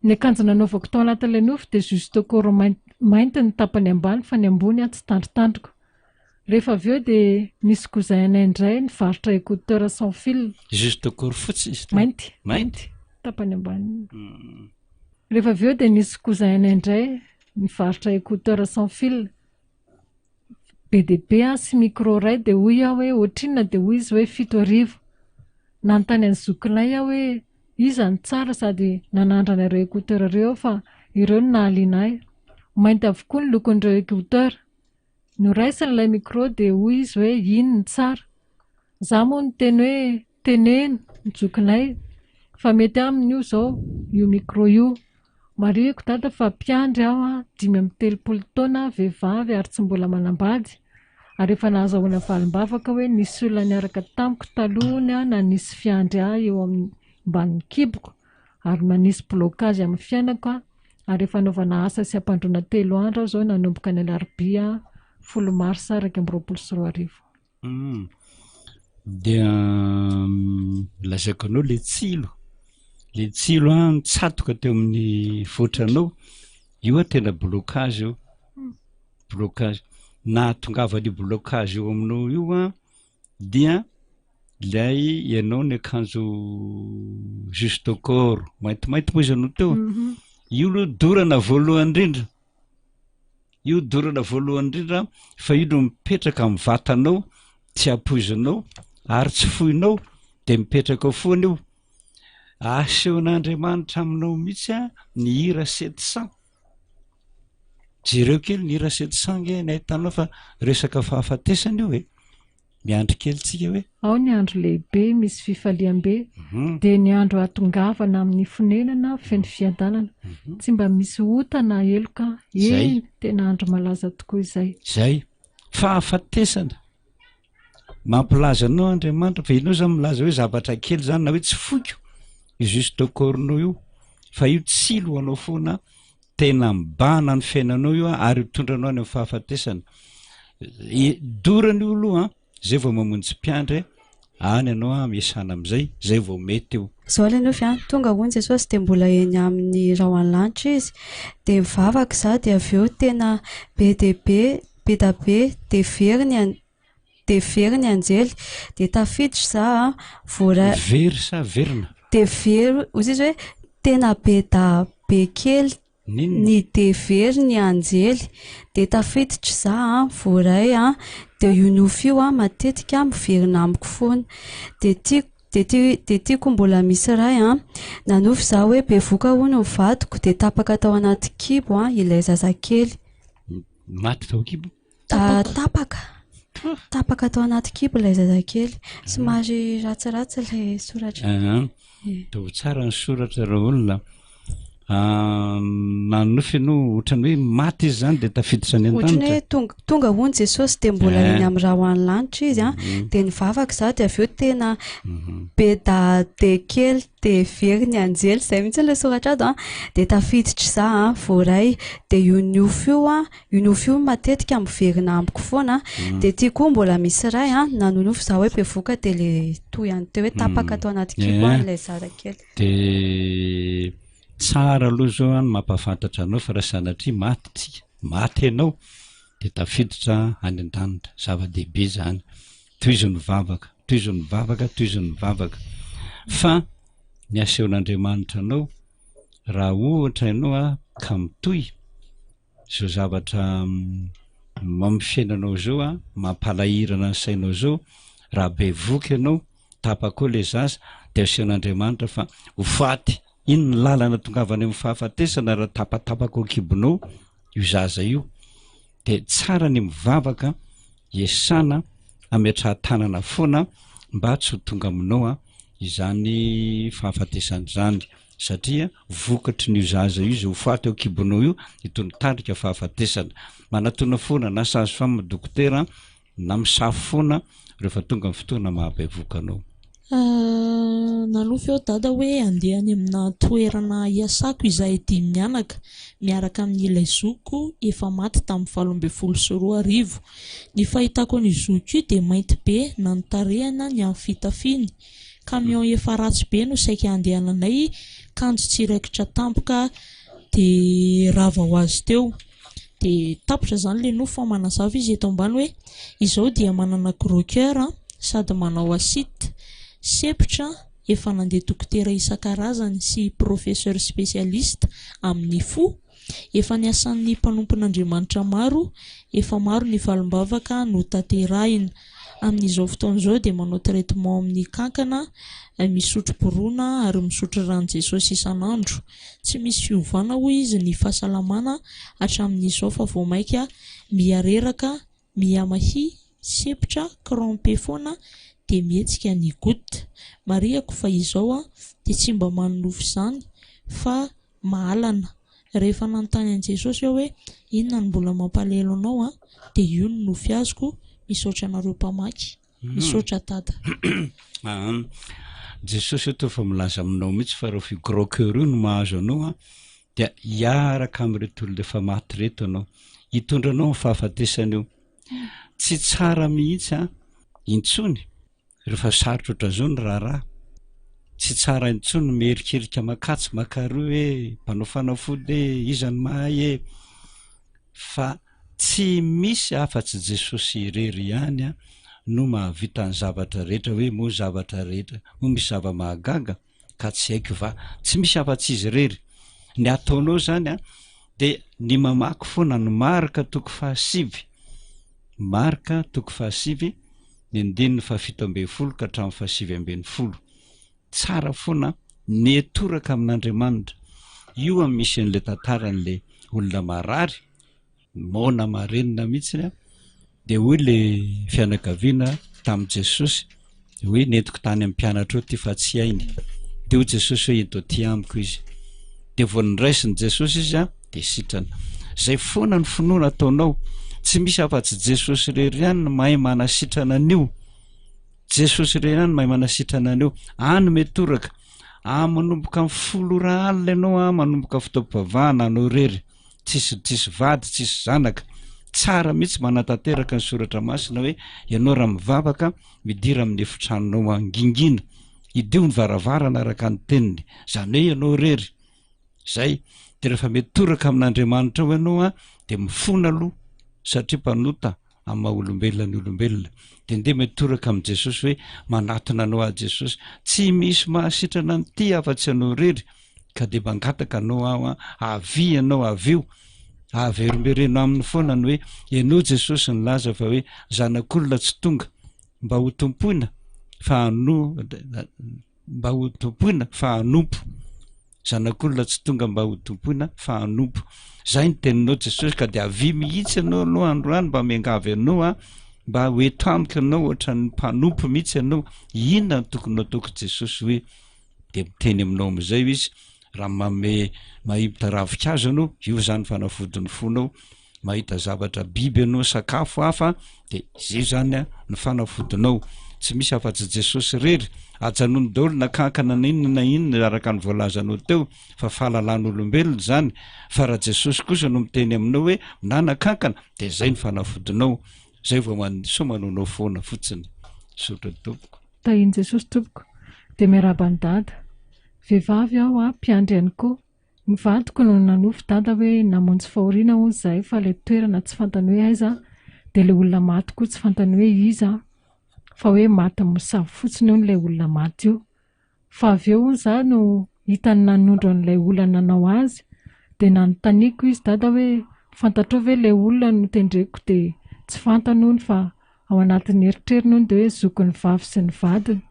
Ny akanjo nanaovako tao anatin'ilay nofy dia juste corps mainty ny tapany ambany fa ny ambony tsy tandrotandroko. Rehefa avy eo dia nisy cousin anay indray nivarotra écouteur sans fil. Juste corps fotsy izy teo? Mainty. Mainty. Tapany ambany. Rehefa avy eo dia nisy cousin anay indray nivarotra écouteur sans fil. be dia be sy micro iray dia hoy aho hoe ohatrinona dia hoy izy hoe 7000. Nanontany an'i zokinay aho hoe iza no tsara sady nanandrana ireo écouteur ireo aho fa ireo no nahaliana ahy. Mainty avokoa ny lokon'ireo écouteur. Noraisiny ilay micro dia hoy izy hoe iny no tsara. Za moa niteny hoe teneno ny zokinay fa mety aminy io izao io micro io. Marihiko dada fa mpiandry aho, 35 taona, vehivavy ary tsy mbola manambady ary efa nahazahoana valim-bavaka hoe nisy olona niaraka tamiko taloha hono nanisy fiandry ahy eo ambanin'ny kiboko ary manisy blocage amin'ny fiainako aho ary efa anaovana asa sy ampandroana telo andro aho izao nanomboka ny alarobia folo marsa 2021. Hum. Dia lazaiko anao le tsilo, le tsilo an nitsatoka teo amin'ny voatranao, io an tena blocage io, blocage. Nahatongavan'io blocage io aminao io an dia ilay ianao niakanjo juste au corps, maintimainty moa izy anao teo, io aloha dorana voalohany indrindra. Io dorana voalohany indrindra fa io no mipetraka amin'ny vatanao, tsy ampoizinao ary tsy foinao dia mipetraka ao foana io. Asehon'Andriamanitra aminao mihitsy a ny hira sept cent. Jereo kely ny hira sept cent nge ny ahitanao fa resaka fahafatesana io e. Miandry kely tsika hoe. Ao ny andro lehibe misy fifaliam-be, dia ny andro hahatongavana amin'ny fonenana feno fiadanana. Tsy mba misy ota na heloka, eny, tena andro malaza tokoa izay. Izay. Fahafatesana. Mampilaza anao Andriamanitra, fa ianao izany milaza hoe zavatra kely izany na hoe tsy foiko io juste corps-nao io, fa io tsilo ho anao foana, tena mibahana ny fiainanao io ary mitondra anao any amin'ny fahafatesana. Dorana io aloha an, zay vao mamonjy mpiandry any ianao an, miesana amin'izay, zay vao mety io. Zao ilay nofy an, tonga hono Jesosy dia mbola eny amin'ny rahona lanitra izy, dia mivavaka izaho dia avy eo tena be dia be, be da be, dia very ny dia very ny anjely, dia tafiditra izaho an, voaray. Very sa verina? Dia very, hoy izy hoe tena be da be kely ny dia very ny anjely, dia tafiditra izaho an, voaray an, dia io nofy io an matetika miverina amiko foana, dia tiako dia tia dia tiako mbola misy ray an, nanofy izaho hoe bevoka hono ny vadiko dia tapaka tao anaty kibo an ilay zazakely. Maty tao an-kibo? Tapaka. Tapaka tao anaty kibo ilay zazakely. Somary ratsiratsy ilay soratra. Ataovy tsara ny soratra raha olona. Nanonofy ianao ohatran'ny hoe maty izy izany dia tafiditra any an-danitra. Ohatran'ny hoe tonga tonga hono Jesosy dia mbola eny amin'ny raha any lanitra izy an. Dia nivavaka izaho dia avy eo tena be da de kely dia very ny anjely izay mihitsy ilay soratra ato an. Dia tafiditra izaho an, voaray. Dia io nofy io an, Io nofy io matetika miverina amiko foana dia ty koa mbola misy iray an, nanonofy za hoe bevoka dia le toy any teo hoe tapaka tao anaty kibo any ilay zaza kely. Dia tsara aloha izao an ny mampahafantatra anao fa raha sanatria maty tsika, maty ianao dia tafiditra any an-danitra, zava-dehibe izany. Tohizo ny vavaka, tohizo ny vavaka, tohizo ny vavaka. Fa ny asehon'Andriamanitra anao raha ohatra ianao ka mitohy Izao zavatra amin'ny fiainanao izao a, mampalahirana ny sainao izao, raha bevoka ianao, tapaka eo ilay zaza, dia asehon'Andriamanitra fa ho faty. Iny ny lalana tongavana eo amin'ny fahafatesana raha tapatapaka ao an-kibonao io zaza io. Dia tsara ny mivavaka, iasana, ametrahan-tanana foana mba tsy ho tonga aminao izany fahafatesana izany. satria vokatry ny io zaza io izay ho faty ao an-kibonao io itony tarika fahafatesana. Manatona foana na sage femme dokotera na misafo foana rehefa tonga ny fotoana maha-bevoka anao. Nanofy aho dada hoe handeha any amina toerana hiasako izahay dimy mianaka miaraka amin'ilay zokiko efa maty tamin'ny 2018. Ny fahitako an'io zokiko io dia mainty be na ny tarehiny na ny amin'ny fitafiany. Camion efa ratsy be no saika handehananay kanjo tsy raikitra tampoka dia rava ho azy teo. Dia tapitra izany ilay nofy fa manazava izy eto ambany hoe izao dia manana gros coeur sady manao ascite, sempotra, efa nandeha dokotera isan-karazany sy professeur spécialiste amin'ny fo. Efa niasan'ny mpanompon'Andriamanitra maro, efa maro ny valim-bavaka notanterahina. Amin'izao fotoana izao dia manao traitement amin'ny kankana, misotro borona ary misotro ran'i Jesosy isan'andro. Tsy misy fiovana hoy izy ny fahasalamana hatramin'izao fa vao mainka miha-reraka, miha-mahia, sempotra, crampe foana dia mihetsika ny goutte. Marihako fa izao aho dia tsy mba manonofy izany fa mahalana. Rehefa nanontany an'i Jesosy aho hoe inona no mbola mampalahelo anao an, dia io no nofy azoko, misaotra anareo mpamaky. Misaotra Dada. Aa Jesosy io toa efa milaza aminao mihitsy fa raha io gros coeur io no mahazo anao an, dia hiaraka amin'ireto olona efa maty ireto ianao. Hitondra anao amin'ny fahafatesana io. Tsy tsara mihitsy an, intsony Rehefa sarotra ohatran'izao ny raharaha, tsy tsara intsony ny mierikerika makatsy makaroa hoe mpanao fanafody e, iza no mahay e. Fa tsy misy afa-tsy Jesosy irery ihany no mahavita ny zavatra rehetra hoe moa zavatra rehetra, moa misy zava-mahagaga ka tsy haiko va? Tsy misy afa-tsy Izy irery. Ny ataonao izany dia ny mamaky foana ny Marka toko fahasivy, Marka toko fahasivy, ny andininy fahafito ambin'ny folo ka hatramin'ny fahasivy ambin'ny folo. Tsara foana ny hitoraka amin'Andriamanitra. Io an misy an'ilay tantaran'ilay olona marary, moana marenina mihitsy an, dia hoy ilay fianakaviana tamin'i Jesosy hoe nentiko tany amin'ny mpianatra eo ty fa tsy hainy. Dia hoy Jesosy hoe ento aty amiko izy. Dia vao noraisin'i Jesosy izy an, dia sitrana. Zay foana ny finoana ataonao. Tsy misy afa-tsy Jesosy irery ihany no mahay manasitrana an'io. Jesosy irery ihany no mahay manasitrana an'io. Any mitoraka. Ah, manomboka amin'ny 10 ora alina ianao ah, manomboka fotoam-pivavahana anao irery. Tsisy tsisy vady, tsisy zanaka. Tsara mihitsy manatanteraka ny soratra masina hoe ianao raha mivavaka midira amin'ny efitranonao mangingina. Hidio ny varavarana araka ny teniny. Izany hoe ianao irery. Zay, de rehefa mitoraka amin'Andriamanitra ao ianao an, de mifona aloha satria mpanota amin'ny maha olombelona ny olombelona. De ndeha mitoraka amin'i Jesosy hoe manatona anao aho Jesosy, tsy misy mahasitrana an'ity afa-tsy ianao irery, ka de mangataka anao aho an, avia ianao, avio. Averimbereno aminy foana ny hoe ianao Jesosy nilaza fa hoe zanak'olona tsy tonga mba ho tompoina fa hano mba ho tompoina fa hanompo. Zanak'olona tsy tonga mba ho tompoina fa hanompo. Zay ny teninao Jesosy ka de avia mihitsy ianao aloha androany mba miangavy anao aho mba ho eto amiko ianao ohatran'ny mpanompo mihitsy ianao. Inona no tokony hataoko Jesosy hoe de miteny aminao amin'izay izy raha manome mahita ravinkazo ianao io zany fanafodin'ny fonao. mahita zavatra biby ianao sakafo hafa de zay zany a ny fanafodinao tsy misy afa-tsy Jesosy irery ajanony daholo na kankana na inona na inona araka ny voalazanao teo fa fahalalan'olombelona zany fa raha Jesosy kosa no miteny aminao hoe minana kankana de zay ny fanafodinao zay vao man- sao manaonao foana fotsiny misaotra tompoko. Tahin'i Jesosy tompoko. Dia miarahaba an'i Dada. Vehivavy aho a, mpiandry ihany koa. Ny vadiko no nanofy dada hoe namonjy fahoriana hono izahay fa ilay toerana tsy fantany hoe aiza dia ilay olona maty koa tsy fantany hoe iza fa hoe maty mosavy fotsiny hono ilay olona maty io. Fa avy eo hono izaho no hitany nanondro an'ilay olona nanao azy dia nanontaniako izy dada hoe fantatrao ve ilay olona notendreko dia tsy fantany hono fa ao anatin'ny eritreriny hono dia hoe zokin'ny vavy sy ny vadiny.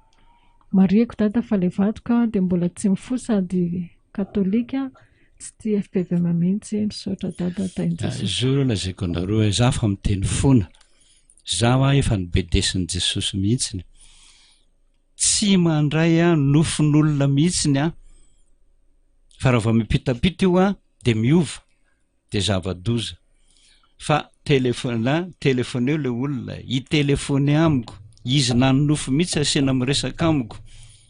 Marihiko dada fa ilay vadiko dia mbola tsy mifoha sady katolika, tsy tia fpvm mihitsy, misaotra dada tahin'i Jesosy. Zo aloha lazaiko anareo hoe za fa miteny foana, za hoa efa nobedesin'i Jesosy mihitsiny, tsy mandray aho nofon'olona mihitsiny aho, fa raha vao mipitapita io aho dia miova, de zava-doza fa telephone telephoneo le olona hitelephone amiko izy nanonofy mihitsy asiana miresaka amiko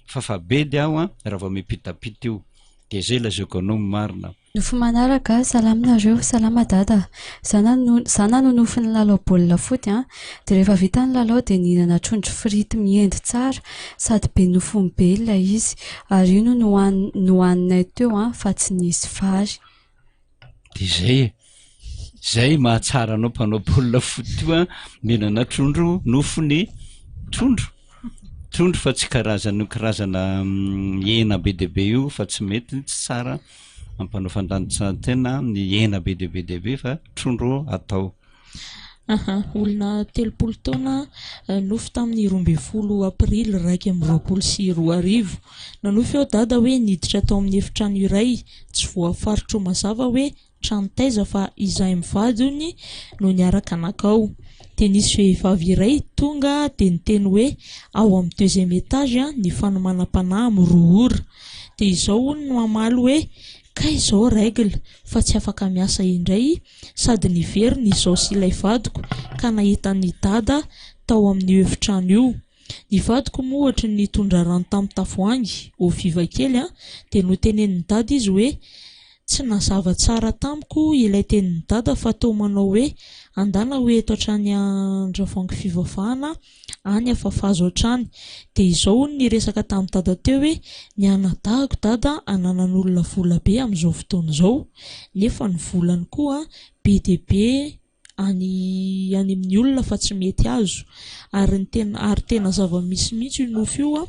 fa fa bedy aho an raha vao mipitapita io de zay lazaiko anao ny marina. Nofy manaraka, Salama nareo, salama dada. Za nano za nanonofy nilalao baolina foot an, de rehefa vita ny lalao de nihinana trondro frite miendy tsara sady be nofony be ilay izy ary io no nohan nohaninay teo an fa tsy nisy vary. De zay e! Zay mahatsara anao mpanao baolina foot io an, mihinana trondro nofony trondro, trondro fa tsy karazana karazana hena be dia be io fa tsy mety, tsy tsara. mpanao fandanintsan-tena ny hena be dia be dia be fa trondro atao. Aha, olona 30 taona nofy tamin'ny 12 aprily 2021. Nanofy aho dada hoe niditra tao amin'ny efitrano iray, tsy voafaritro mazava hoe trano taiza fa izahay mivady hono no niaraka nankao. Dia nisy vehivavy iray tonga dia niteny hoe ao amin'ny deuxième étage ny fanomanam-panahy amin'ny roa ora. Dia izao hono no hamaly hoe kay izao règle fa tsy afaka miasa indray sady niverina izao sy ilay vadiko ka nahita an'i Dada tao amin'io efitrano io. Ny vadiko moa ohatry ny nitondra rano tamin'ny tavoahangy, eau vive kely an, dia notenenin'i Dada izy hoe tsy nazava tsara tamiko ilay tenin'i Dada fa toa manao hoe andana ho eto hatrany Andravoahangy fivavahana any afafazo hatrany. Dia izao hono niresaka tamin'i Dada teo hoe ny anadahiko Dada ananan'olona vola be amin'izao fotoana izao nefa ny volany koa be dia be any any amin'ny olona fa tsy mety azo ary ny tena ary tena zava-misy mihitsy io nofy io an,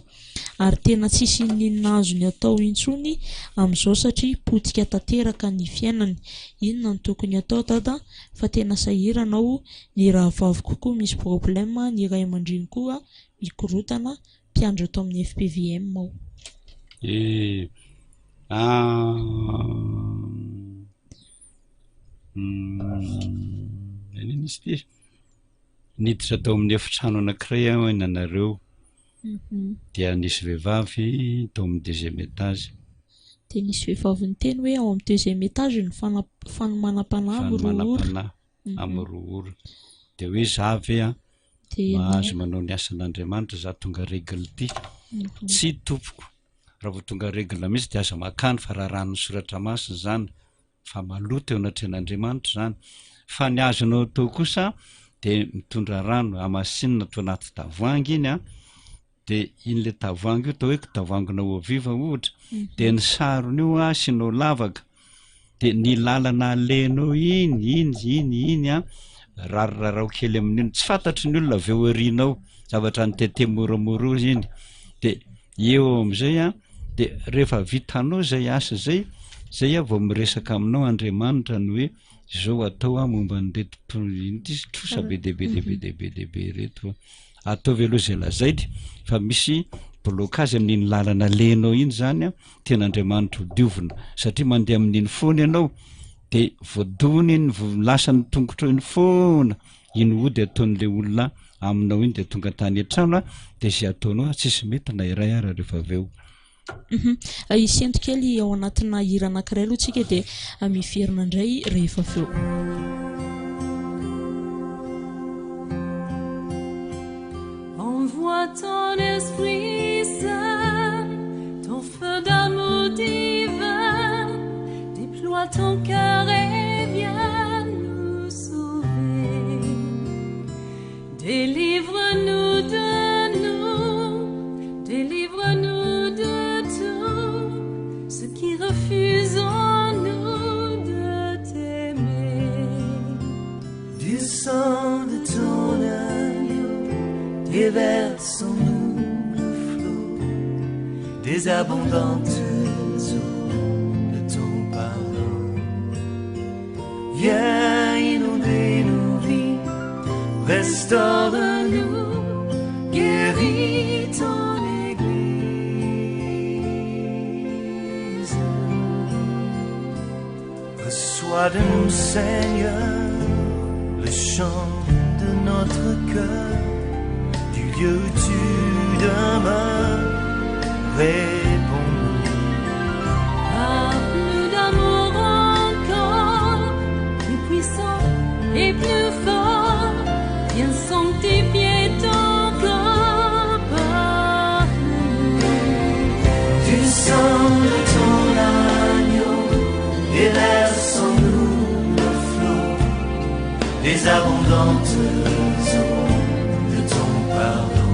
ary tena tsisy inoninona azony atao intsony amin'izao satria potika tanteraka ny fiainany, inona no tokony atao dada fa tena sahirana aho, ny rahavaviko koa misy problème, ny ray aman-dreniko koa mikorotana, mpiandry ato amin'ny fpvm aho. Eh ah. Inona izy ity? Niditra tao amin'ny efitrano anankiray aho nanareo dia nisy vehivavy tao amin'ny deuxième étage. Dia nisy vehivavy niteny hoe ao amin'ny deuxième étage ny fanomanam-panahy amin'ny roa ora. Fanomanam-panahy amin'ny roa ora. Dia hoe za ve an, mahazo manao ny asan'Andriamanitra za tonga règle ity? Tsia tompoko, raha vao tonga règle mihitsy dia aza makany fa raràn'ny soratra masina izany. fa maloto eo anatrehan'Andriamanitra izany, fa ny azonao atao kosa dia mitondra rano hamasinina ato anaty tavoahangy iny an, dia iny le tavoahangy io atao hoe tavoahangina eau vive ohatra, dia ny sarony io an asianao lavaka, dia ny lalana alehanao iny iny iny iny an, rarorarao kely amin'iny, tsy fantatry ny olona avy eo aorianao, zavatra nitete moramora io iny, dia Eo amin'izay an, dia rehefa vitanao izay asa izay, izay aho vao miresaka aminao Andriamanitra ny hoe izao atao aho momba an'ireto ino ity izy, trosa be dia be dia be dia be dia be ireto an. Ataovy aloha izay lazainy fa misy blocage amin'iny lalana alehanao iny izany an, tian'Andriamanitra ho diovina satria mandeha amin'iny foana ianao dia voadona iny, lasa ny tongotrao iny foana. Iny ody ataon'ilay olona aminao iny dia tonga tany an-trano dia izay ataonao tsisy mety na iray ara rehefa avy eo. Hisento kely ao anatina hira anankiray aloha tsika dia miverina indray rehefa avy eo. Envoie ton esprit saint, ton feu d'amour divin, déploie ton cœur et viens nous sauver. Délivre-nous de nous, délivre-nous de tout ce qui refuse en nous de t'aimer. Du sang de ton agneau, déverse en nous le flot des abondantes eaux de ton pardon. Viens inonder nos vies, restaure-nous, guéris ton Église. Reçois de nous, Seigneur, le chant de notre cœur, du lieu où tu demeures, réponds-nous. Par plus d'amour encore, plus puissant et plus fort, viens sanctifier ton corps par nous. Du sang de ton agneau, déverse en nous le flot des abondantes eaux de ton pardon.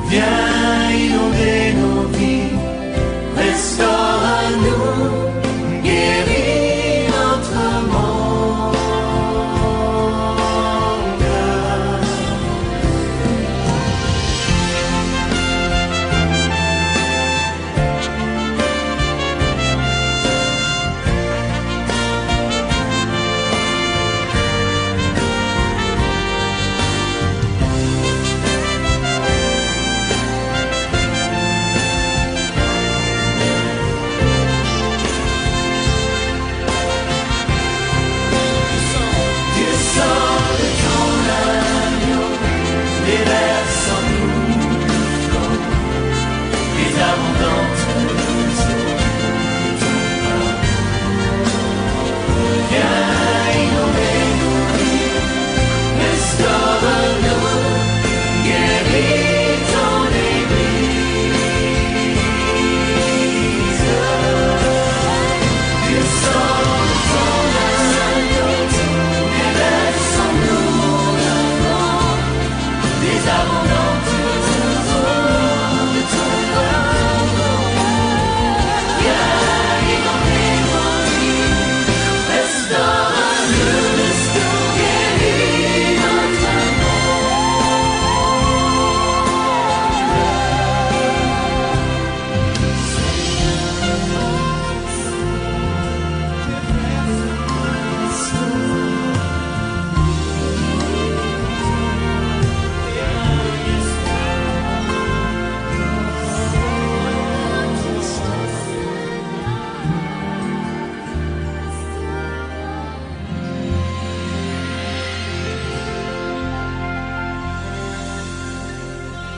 Viens inonder nos vies, restaure-nous, guéris notre monde.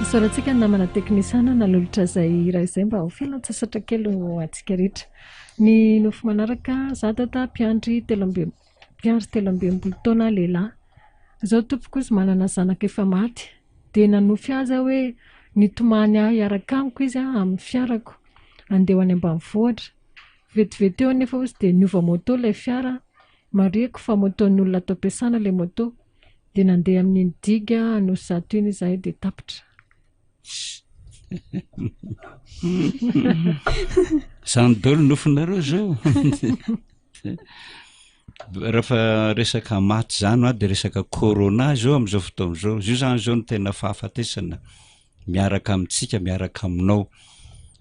Isaorantsika ny namana teknisiana nanolotra izay hira izay mba ho fialan-tsasatra kely ho antsika rehetra. Ny nofy manaraka, za dada mpiandry mpiandry 63 taona lehilahy. Izao tompoko izy manana zanaka efa maty. Dia nanofy azy aho hoe nitomany ahy hiaraka amiko izy amin'ny fiarako handeha ho any ambanivohitra. Vetivety eo anefa hozy dia niova moto ilay fiara, marihiko fa moto-n'ny olona ato am-piasana ilay moto. Dia nandeha amin'iny digue Anosizato iny izahay dia tapitra. Zany daholo nofinareo zao. Rehefa resaka maty zany hoa de resaka corona zao am'zao fotoana zao, zio zany zao no tena fahafatesana miaraka amintsika, miaraka aminao.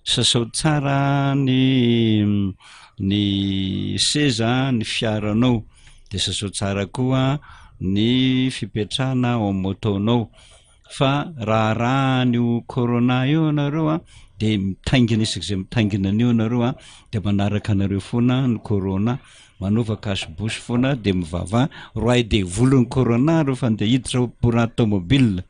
Sasao tsara ny ny seza, ny fiaranao, de sasao tsara koa ny fipetrahana ao amin'ny moto-nao fa raha arahan'io corona io ianareo a de mitaingina isak'izay mitaingina an'io ianareo a de manaraka anareo foana ny corona, manaova cache bouche foana de mivavaha, roahy devoly ny corona rehefa andeha hiditra ao anaty tomobile.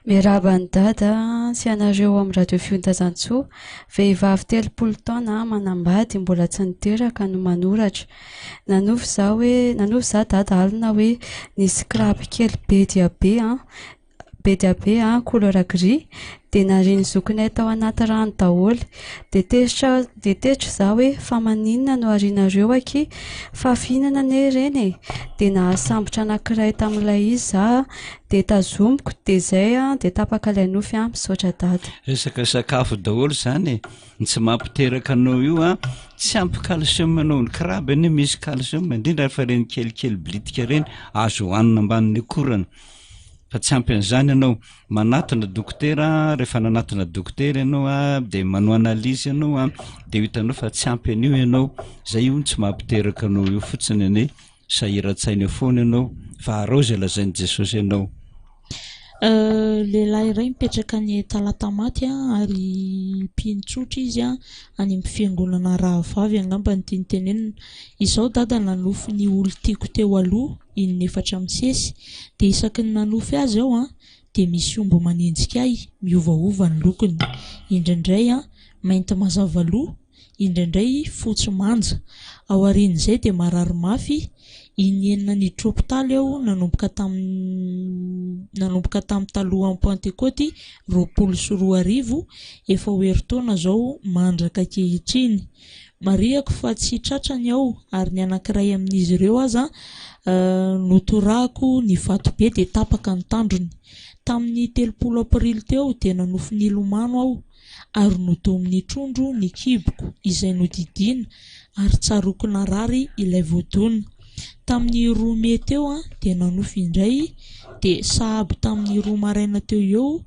Miarahaba an'i Dada sy anareo ao amin'ny Radio Fiontazantsoa. Vehivavy 30 taona, manambady, mbola tsy niteraka no manoratra. Nanofy za hoe, nanofy za Dada alina hoe nisy crabe kely be dia be an, be dia be an, couleur gris, dia narian'ny zokinay tao anaty rano daholo. Dia tezitra dia tezitra za hoe fa maninona no arianareo akia fa fihinana anie ireny e! Dia nahasambotra anankiray tamin'ilay izy za dia tazomiko dia zay an dia tapaka ilay nofy an! Misaotra dada. Resaka sakafo daholo zany e! Ny tsy mampiteraka anao io an, tsy ampy calcium anao, ny crabe anie misy calcium indrindra fa ireny kelikely bilitika ireny azo hohanina ambanin'ny akorany fa tsy ampy an'izany ianao. Manatona dokotera, rehefa nanatona dokotera ianao a, de manao analyse ianao a, de ho hitanao fa tsy ampy an'io ianao, zay io no tsy mampiteraka anao io fotsiny anie, sahiran-tsaina eo foana ianao fa arao izay lazain'i Jesosy anao. Lehilahy iray mipetraka any Talatamaty ary mpino tsotra izy any amin'ny fiangonana rahavavy angamba no tiany tenenina. Izao dada nanofy ny olon-tiako teo aloha in'efatra misesy dia isaky ny nanofy azy aho an dia misy omby manenjika ahy miovaova ny lokony indraindray an mainty mazava loha indraindray fotsy manja ao aorian'izay dia marary mafy in'enina niditra hopitaly aho nanomboka tamin'ny nanomboka tamin'ny talohan'ny pantekoty 2020 efa ho herintaona izao mandraka ankehitriny Marihako fa tsy tratrany aho ary ny anankiray amin'izy ireo aza notorahako ny vatobe dia tapaka ny tandrony. Tamin'ny 30 aprily teo dia nanofy nilomano aho ary nodomin'ny trondro ny kiboko izay nodidiana ary tsaroako narary ilay voadona. Tamin'ny roa mey teo dia nanofy indray dia sahabo tamin'ny roa maraina teo eo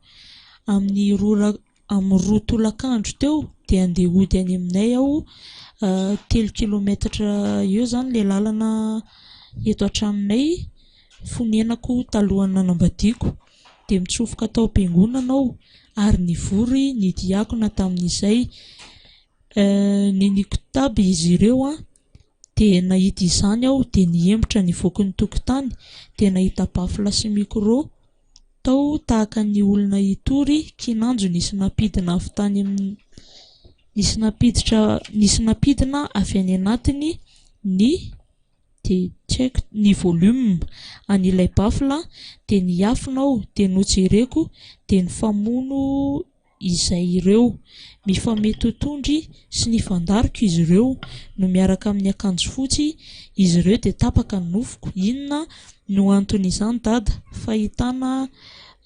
amin'ny roa ora Amin'ny roa tolakandro teo dia handeha hody any aminay aho, telo kilometatra eo izany ilay lalana eto an-tranonay fonenako talohan'ny nanambadiako. Dia mitsofoka tao am-piangonana aho ary nivory ny diakona tamin'izay. Neniko-taby izy ireo an, dia nahita izany aho dia nihemotra nivoaka ny tokotany dia nahita baffle sy micro tao tahaka ny olona hitory kinanjo nisy nampidina avy tany amin'ny nisy nampiditra nisy nampidina avy any anatiny ny dia tsy haiko ny volume an'ilay baffle dia niafina aho dia nojereko dia nifamono izay ireo. Mifametotondry sy nifandaroka izy ireo, no miaraka amin'ny akanjo fotsy izy ireo dia tapaka ny nofoko. Inona no anton'izany dada? Fahitana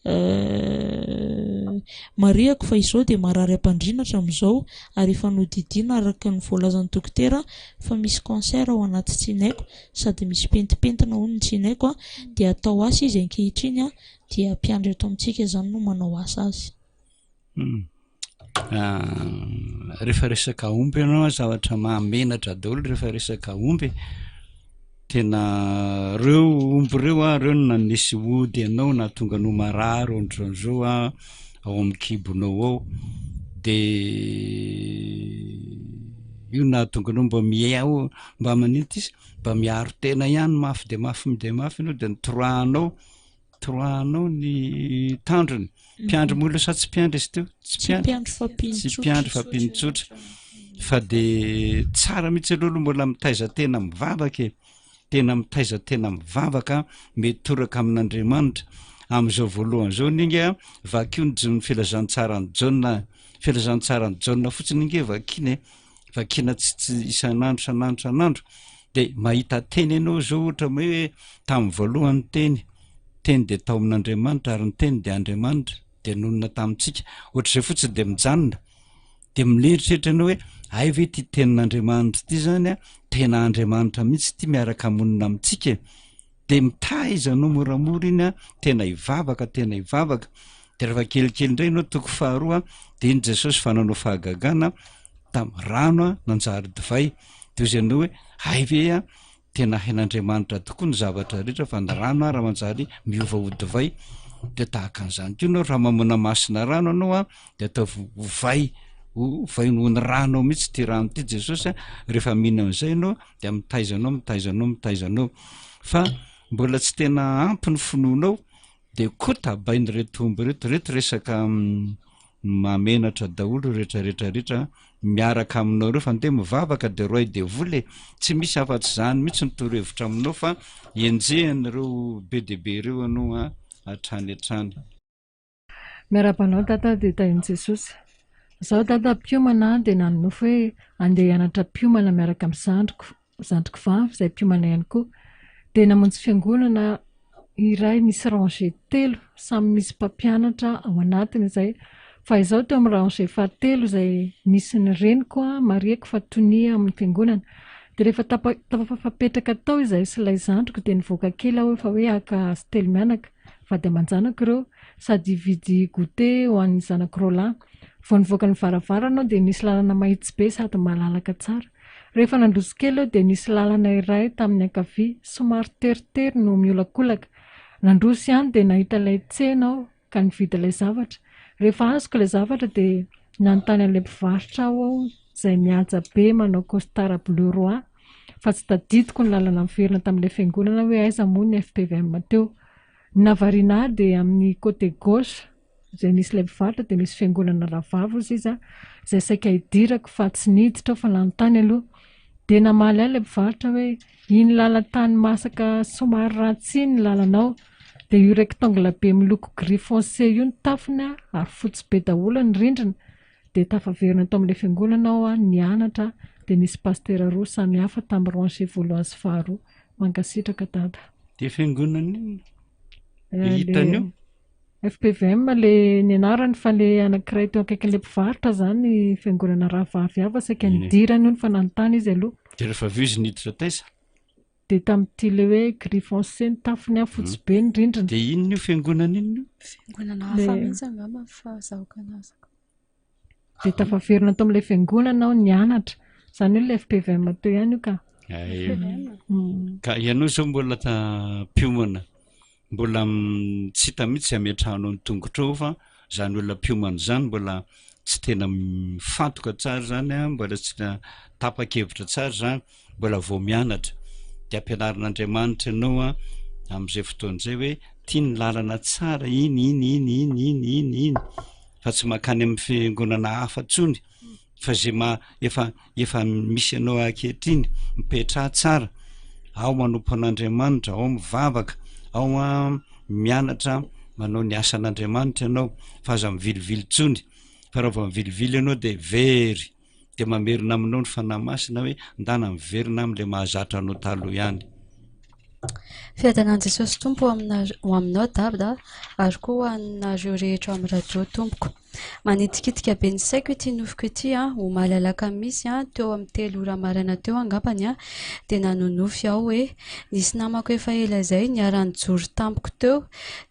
eh. Marihako fa izao dia marary am-pandriana hatramin'izao ary efa nodidiana araka ny voalazan'ny dokotera fa misy cancer ao anaty tsinaiko sady misy pentimpentina hono ny tsinaiko a, dia atao asa izy ankehitriny a, dia mpiandry eto amintsika izany no manao asa azy. Hmm. Ah, rehefa resaka omby ianao zavatra mahamenatra daholo rehefa resaka omby tena reo omby reo a reo no nanisy ody anao na tonga anao marary ohatran'izao a ao amin'ny kibonao ao de io nahatonga anao mba miao mba manity izy mba miaro tena ihany mafy de mafy de mafy ianao de nitorahanao. toroahanao ny tandrony. Mpiandry moa sa tsy mpiandry izy teo? Tsy mpiandry fa mpino Tsy mpiandry fa mpino tsotra. Fa de tsara mihitsy aloha aloha mbola mitaiza tena mivavaka e. Tena mitaiza tena mivavaka, mitoraka amin'Andriamanitra. Amin'izao voalohany izao ninga, vakio ny Jon- filazantsaran'i Jaona. Filazantsaran'i Jaona fotsiny inge vakina e. Vakina tsy tsy isan'andro isan'andro isan'andro. De mahita teny ianao zao ohatra hoe tamin'ny voalohany teny. Teny dia tao amin'Andriamanitra ary ny Teny dia Andriamanitra, dia nonina tamintsika. Ohatr'izay fotsiny dia mijanona. Dia mieritreritra ianao hoe hay ve ity tenin'Andriamanitra ity zany a, tena Andriamanitra mihitsy ity miaraka monina amintsika e. Dia mitaiza anao moramora iny a, tena hivavaka, tena hivavaka. Dia rehefa kelikely indray ianao toko faharoa, dia iny Jesosy fa nanao fahagagana tamin'ny rano a, nanjary divay. Dia hoy ianao hoe hay ve a, Tena hain'Andriamanitra tokoa ny zavatra rehetra fa ny rano ara manjary miova ho divay dia tahaka an'izany koa ianao raha mamona masina rano ianao a dia ataovy ho vay ho vay noho ny rano ao mihitsy ity rano ity Jesosy a rehefa mino an'izay ianao dia mitaiza anao mitaiza anao mitaiza anao fa mbola tsy tena ampy ny finoanao dia koa tabain'ireto omby ireto ireto resaka Mahamenatra daholo rehetra rehetra rehetra miaraka aminao ireo fa ndeha mivavaka de roay devoly e! Tsy misy afa-tsy izany mihitsy ny torohevitra aminao fa enjehan'ireo be dia be ireo ianao an hatrany hatrany. Miarahaba anao Dada dia tahin'i Jesosy. Izaho Dada mpiomana dia nanonofy hoe andeha hianatra mpiomana miaraka amin'ny zandriko. zandriko vavy izay mpiomana ihany koa, dia namonjy fiangonana iray misy rangée telo samy misy mpampianatra ao anatiny izay fa izaho teo amin'ny rangée fahatelo izay nisy ny reniko marihiko fa tonia amin'ny fiangonana dia rehefa tapa- tafapetraka tao izahay sy ilay zandriko dia nivoaka kely aho efa hoe haka azy telo mianaka vady aman-janako ireo sady hividy goûter ho an'ny zanako roalahy vao nivoaka ny varavarana aho dia nisy lalana mahitsy be sady malalaka tsara Rehefa nandroso kely aho dia nisy lalana iray tamin'ny ankavia, somary teritery no miolakolaka. Nandroso ihany dia nahita ilay tsena aho ka nividy ilay zavatra. Rehefa azoko ilay zavatra dia nanontany an'ilay mpivarotra aho izay mihaja be manao costard bleu roi fa tsy tadidiko ny lalana miverina tamin'ilay fiangonana hoe aiza moa ny fpvm teo. Ny nahavariana ahy dia amin'ny côté gauche izay nisy ilay mpivarotra dia nisy fiangonana rahavavy hozy izy izay saika hidirako fa tsy niditra aho fa nanontany aloha. Dia namaly ahy ilay mpivarotra hoe iny lalan-tany masaka somary ratsy iny ny lalanao. Dia io rectangle be miloko gris foncé io ny tafony ary fotsy be daholo ny rindrina. Dia tafaverina tao amin'ilay fiangonana aho nianatra dia nisy pasitera roa samy hafa tamin'ny rangée voalohany sy faharoa. Mankasitraka Dada. Dia fiangonana inona? Hitany io? Fpvm le nianarany fa le anankiray teo akaikin'ilay mpivarotra zany fiangonana rahavavy hafa saika nidirany hono fa nanontany izy aloha. Dia rehefa avy eo izy niditra taiza? Dia tamin'ity le hoe gris foncé ny tafony an, fotsy be ny rindrina. Dia inona io fiangonana inona io? Fiangonana hafa mihitsy angamba ny fahazahoako anazy. Dia tafaverina tao amin'ilay fiangonana aho nianatra. Izany hoe ilay fpvm teo ihany io ka. Ay. Ka ianao izao mbola mpiomana, mbola tsy hita mihitsy izay ametrahanao ny tongotrao fa izany olona mpiomana izany mbola tsy tena mifantoka tsara izany an, mbola tsy tena tapa-kevitra tsara izany, mbola vao mianatra. Dia ampianarin'Andriamanitra ianao an amin'izay fotoana izay hoe ity ny lalana tsara, iny, iny, iny, iny, iny, iny, iny. Fa tsy mankany amin'ny fiangonana hafa intsony fa zay ma efa efa misy anao ankehitriny, mipetraha tsara, ao manompo an'Andriamanitra, ao mivavaka, ao a mianatra manao ny asan'Andriamanitra ianao fa aza mivilivily intsony fa raha vao mivilivily ianao de very, de mamerina aminao ny Fanahy Masina hoe ndana miverina am'le mahazatra anao taloha ihany. Fiadanan'i Jesosy Tompo ho aminareo, ho aminao Dada ary koa ho anareo rehetra ao amin'ny radio tompoko. Manitikitika be ny saiko ity nofiko ity an, omaly alakamisy an, teo amin'ny telo ora maraina teo angambany an, dia nanonofy aho hoe nisy namako efa ela izay niara-nijoro tamiko teo,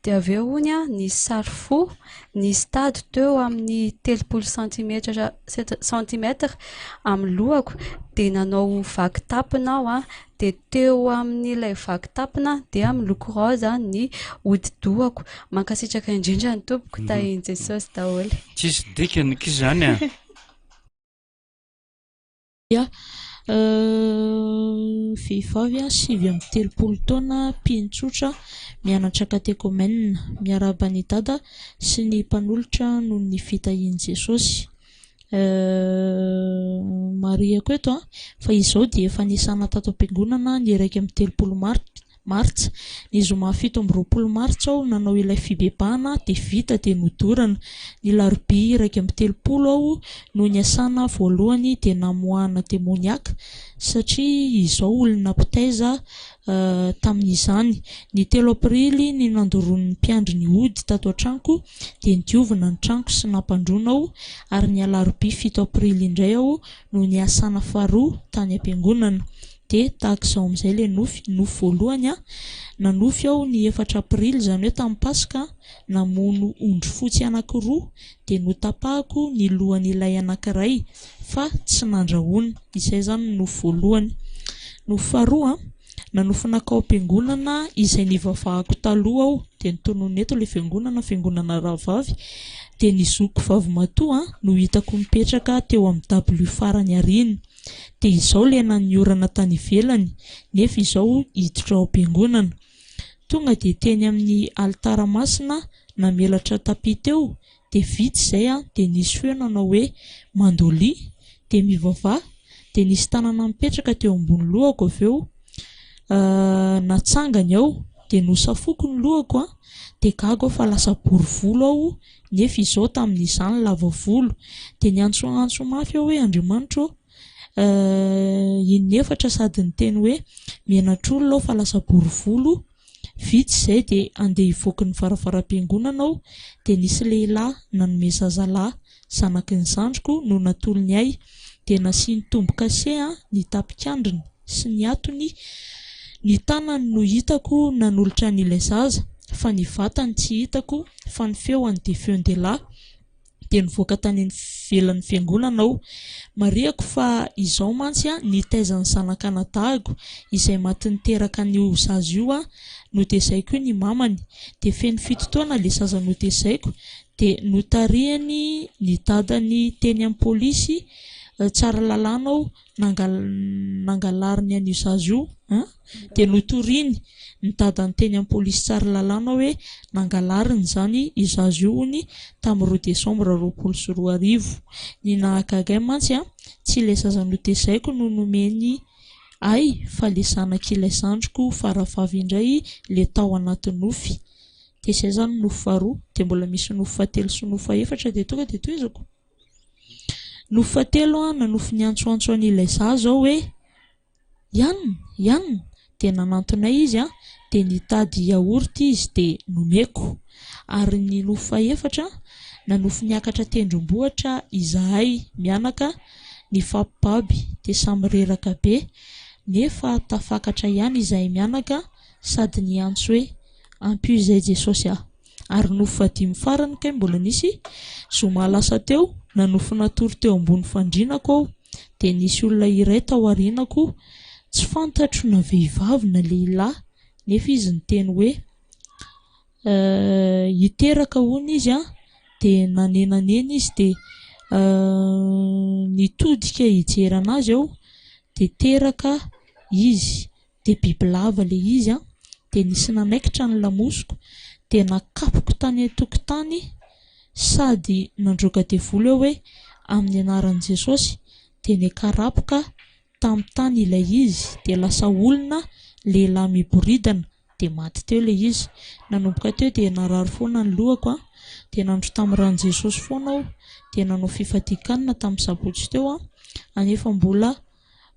dia avy eo hono an, nisy sary fo, nisy tady teo amin'ny 30 centimetre centimètre amin'ny lohako, dia nanao vaky tapina aho an, dia teo amin'ilay vaky tapina dia miloko rose ny hodi-dohako. Mankasitraka indrindra ny tompoko, mhm. tahin'i Jesosy daholo. Tsisy dikany ki zany a. Ya. Vehivavy 39 taona, mpino tsotra, mianatra katekomena. Miarahaba an'i Dada sy ny mpanolotra noho ny fitahian'i Jesosy. Marihako eto fa izao dia efa nisana tato am-piangonana ny 31 martsa. Ny zoma 27 martsa aho nanao ilay fibebahana dia vita dia nodorana. Ny larobia 31 aho no niasana voalohany dia namoahana demoniaka satria izao olona mpitaiza tamin'izany. Ny telo aprily ny nandoroan'ny mpiandry ny ody tato an-tranoko dia nodiovina ny tranoko sy nampandroana aho ary ny alarobia fito aprily indray aho no niasana faharoa tany am-piangonana. Dia tahaka izao amin'izay ilay nofy. Nofy voalohany an, nanofy aho ny efatra aprily izany hoe tamin'ny paska, namono ondry fotsy anankiroa dia notapahako ny lohan'ilay anankiray fa tsy nandrahoana. Izay izany ny nofy voalohany. Nofy faharoa an, nanofy nankao am-piangonana izay nivavahako taloha aho, dia notononina eto ilay fiangonana, fiangonana rahavavy, dia ny zokiko vavimatoa no hitako nipetraka teo amin'ny dabilio farany aoriana. Dia izao lenan'ny orana tany ivelany, nefa izao hiditra ao am-piangonana. Tonga dia teny amin'ny alitara masina namelatra tapis teo dia vita izay an, dia nisy feo nanao hoe mandolia, dia mivavaha, dia nisy tanana nipetraka teo ambony lohako avy eo, natsangany aho, dia nosafoiko ny lohako an, dia gaga aho fa lasa bory volo aho, nefa izao tamin'izany lava volo, dia niantsoantso mafy aho hoe Andriamanitra ô, in'efatra sady niteny hoe menatr'olona aho fa lasa bory volo, Vita izay dia handeha hivoaka ny varavaram-piangonana aho dia nisy lehilahy nanome zazalahy zanaky ny zandriko no natolony ahy dia nasiany tombo-kase ny tapikandriny sy ny hatony, ny tanany no hitako nanolotra an'ilay zaza fa ny vatany tsy hitako fa ny feoany dia feon-dehilahy. dia nivoaka tany ivelan'ny fiangonana aho. Marihako fa izao mantsy nitaiza ny zanak'anadahiko izay maty niteraka an'io zaza io notezaiko io ny mamany. Dia feno fito taona ilay zaza notezaiko dia notarihany ny dadany teny amin'ny polisy Tsaralalàna aho nangalariny an'io zaza io an! Dia notoriany ny dadany teny amin'ny polisy Tsaralalàna hoe nangalariny izany io zaza io hono tamin'ny roa desambra 2020. Ny nahagaga ahy mantsy an, tsy ilay zaza notezaiko no nomeny ahy fa ilay zanak'ilay zandriko faravavy indray ilay tao anaty nofy. Dia izay izany ny nofy faharoa. Dia mbola misy nofy fahatelo sy nofy fahefatra dia tonga dia tohizako. Nofy fahatelo an, nanofy niantsoantso an'ilay zaza aho hoe, Ian! Ian! Dia nanantona ahy izy an, dia nitady yaourt izy dia nomeko. Ary ny nofy fahefatra, nanofy niakatra tendrombohitra izahay mianaka, nifampibaby dia samy reraka be, nefa tafakatra ihany izahay mianaka sady niantso hoe, Ampio izay Jesosy ah! Ary nofy fahadimy farany kay mbola nisy, zoma lasa teo, nanofy natory teo ambony fandrinako aho, dia nisy olona iray tao aorianako, tsy fantatro na vehivavy na lehilahy, nefa izy niteny hoe, hiteraka hono izy an, dia nanenanena izy dia nitodika hijery an'azy aho, dia teraka izy, dia bibilava ilay izy an, dia nisy nanaikitra ny lamosiko, dia nakapoko tany an-tokotany sady nandroaka devoly aho hoe amin'ny anaran'i Jesosy, dia nikarapoka tamin'ny tany ilay izy, dia lasa olona lehilahy miboridana, dia maty teo ilay izy. Nanomboka teo dia narary foana ny lohako an, dia nandro tamin'ny ran'i Jesosy foana aho, dia nanao fifadian-kanina tamin'ny sabotsy teo an, anefa mbola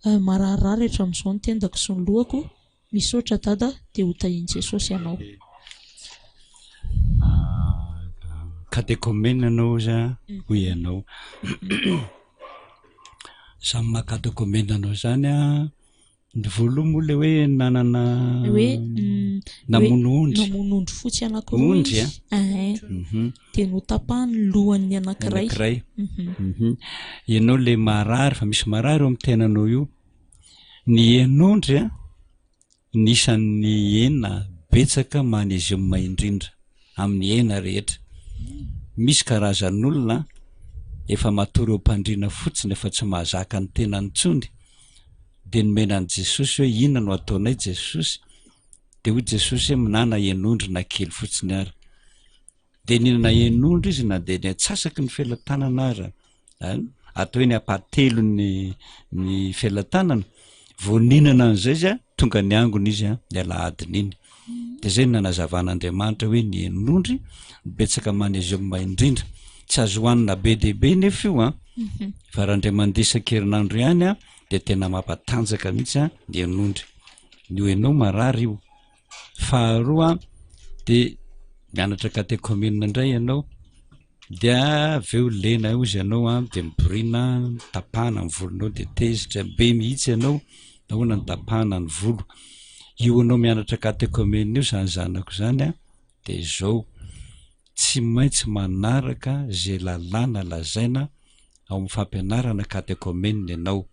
Mararirary hatramin'izao ny tendako sy ny lohako, misaotra Dada dia ho tahian'i Jesosy ianao. Katekomena ianao ozy a, hoy ianao. Samy maha katekomena anao izany a, ny voalohany moa ilay hoe nanana Hoe namono ondry. Namono ondry fotsy anankiroa Ondry izy. a? Ehe. Dia notapahany ny lohan'ny anankiray. Anankiray. Mhm. Ianao le marary fa misy marary eo amin'ny tenanao io. Ny hen'ondry a, ny isan'ny hena betsaka magnésium indrindra amin'ny hena rehetra. Misy karazan'olona efa matory eo am-pandriana fotsiny efa tsy mahazaka ny tenany intsony. Dia nomena an'i Jesosy hoe inona no ataonay Jesosy? Dia hoy Jesosy hoe minana hen'ondry na kely fotsiny ary. Dia nihinana hen'ondry izy na dia ny antsasaky ny felatanana ara. An, atao hoe ny ampahatelon'ny ny felatanana. Vao nihinana an'izay izy an, tonga niangona izy an, ny alahadin'iny. Dia izay no nanazavan'Andriamanitra hoe ny hen'ondry betsaka magnésium indrindra. Tsy azo hohanina be dia be nefa io an. Fa raha indray mandeha isan-kerinandro ihany an, dia tena mampatanjaka mihitsy an ny hen'ondry. Ny ho enao marary io. Faharoa dia mianatra catéchumène indray ianao dia avy eo lena ozy ianao an dia miboriana tapahana ny volonao dia tezitra be mihitsy ianao nahoana no tapahana ny volo. Io anao mianatra catéchumène io zany zanako zany an dia izao tsy maintsy manaraka ze lalàna lazaina ao amin'ny fampianarana katekomenina ianao.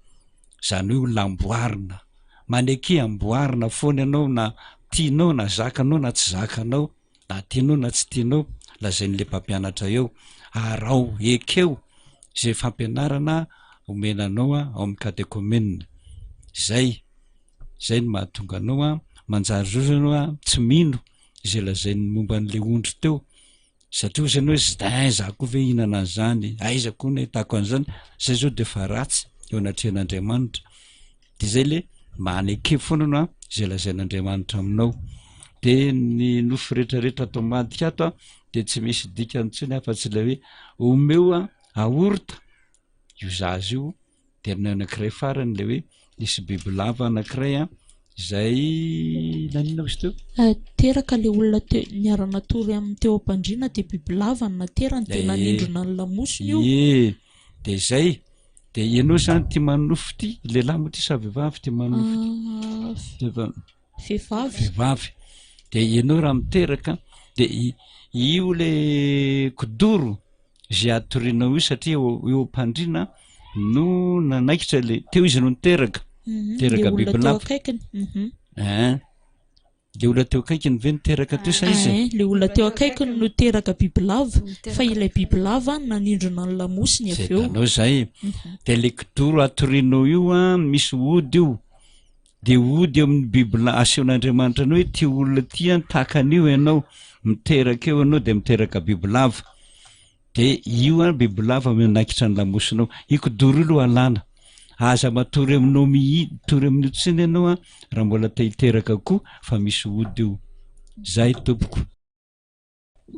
Izany hoe olona amboarina. Maneke amboarina foana ianao na tianao na zakanao na tsy zakanao, na tianao na tsy tianao, lazain'ilay mpampianatra eo. Araho, ekeo izay fampianarana omena anao ao amin'ny katekomenina. Izay, izay no mahatonga anao manjary zao ianao tsy mino izay lazain'ny momba an'ilay ondry teo. Satria ozy ianao hoe zdain za koa ve hihinana an'izany, aiza koa no ahitako an'izany, zay zao de efa ratsy eo anatrehan'Andriamanitra. De zay le maneke foana anao an, zay lazain'Andriamanitra aminao. De ny nofy rehetrarehetra ato ambadika ato an, de tsy misy dikany intsony afa-tsy ilay hoe omeo an aorta io zaza io Dia ny anankiray farany ilay hoe nisy bibilava anankiray an, izay naninona izy teo? Teraka ilay olona teo niara-natory aminy teo am-pandriana dia bibilava no naterany dia nanindrona ny lamosiny io. Ie, dia izay. Dia ianao izany tia manonofy ity, lehilahy moa ity sa vehivavy tia manonofy ity? Vehivavy. Vehivavy. Dia ianao raha miteraka dia io ilay kidoro izay atorianao io satria eo eo am-pandriana no nanaikitra le teo izy no niteraka mhm, teraka le olona teo bibilava akaikiny mhm. ein le olona teo akaikiny ve niteraka teo sa izy Ein, le olona teo akaikiny no teraka bibilava fa Niteraka ilay bibilava nanindrona ny lamosiny zay avy eo hitanao zay de le kidoro atorianao io a misy ody io de ody eo amin'ny bible asehon'Andriamanitra anao hoe ty olona ty an tahaka an'io ianao miteraka eo ianao de miteraka bibilava de io an bibilava manaikitra ny lamosinao io kidoro io aloha alana aza matory aminao mihi tory amin'io tsiny ianao an raha mbola te hiteraka koa fa misy ody io zay tompoko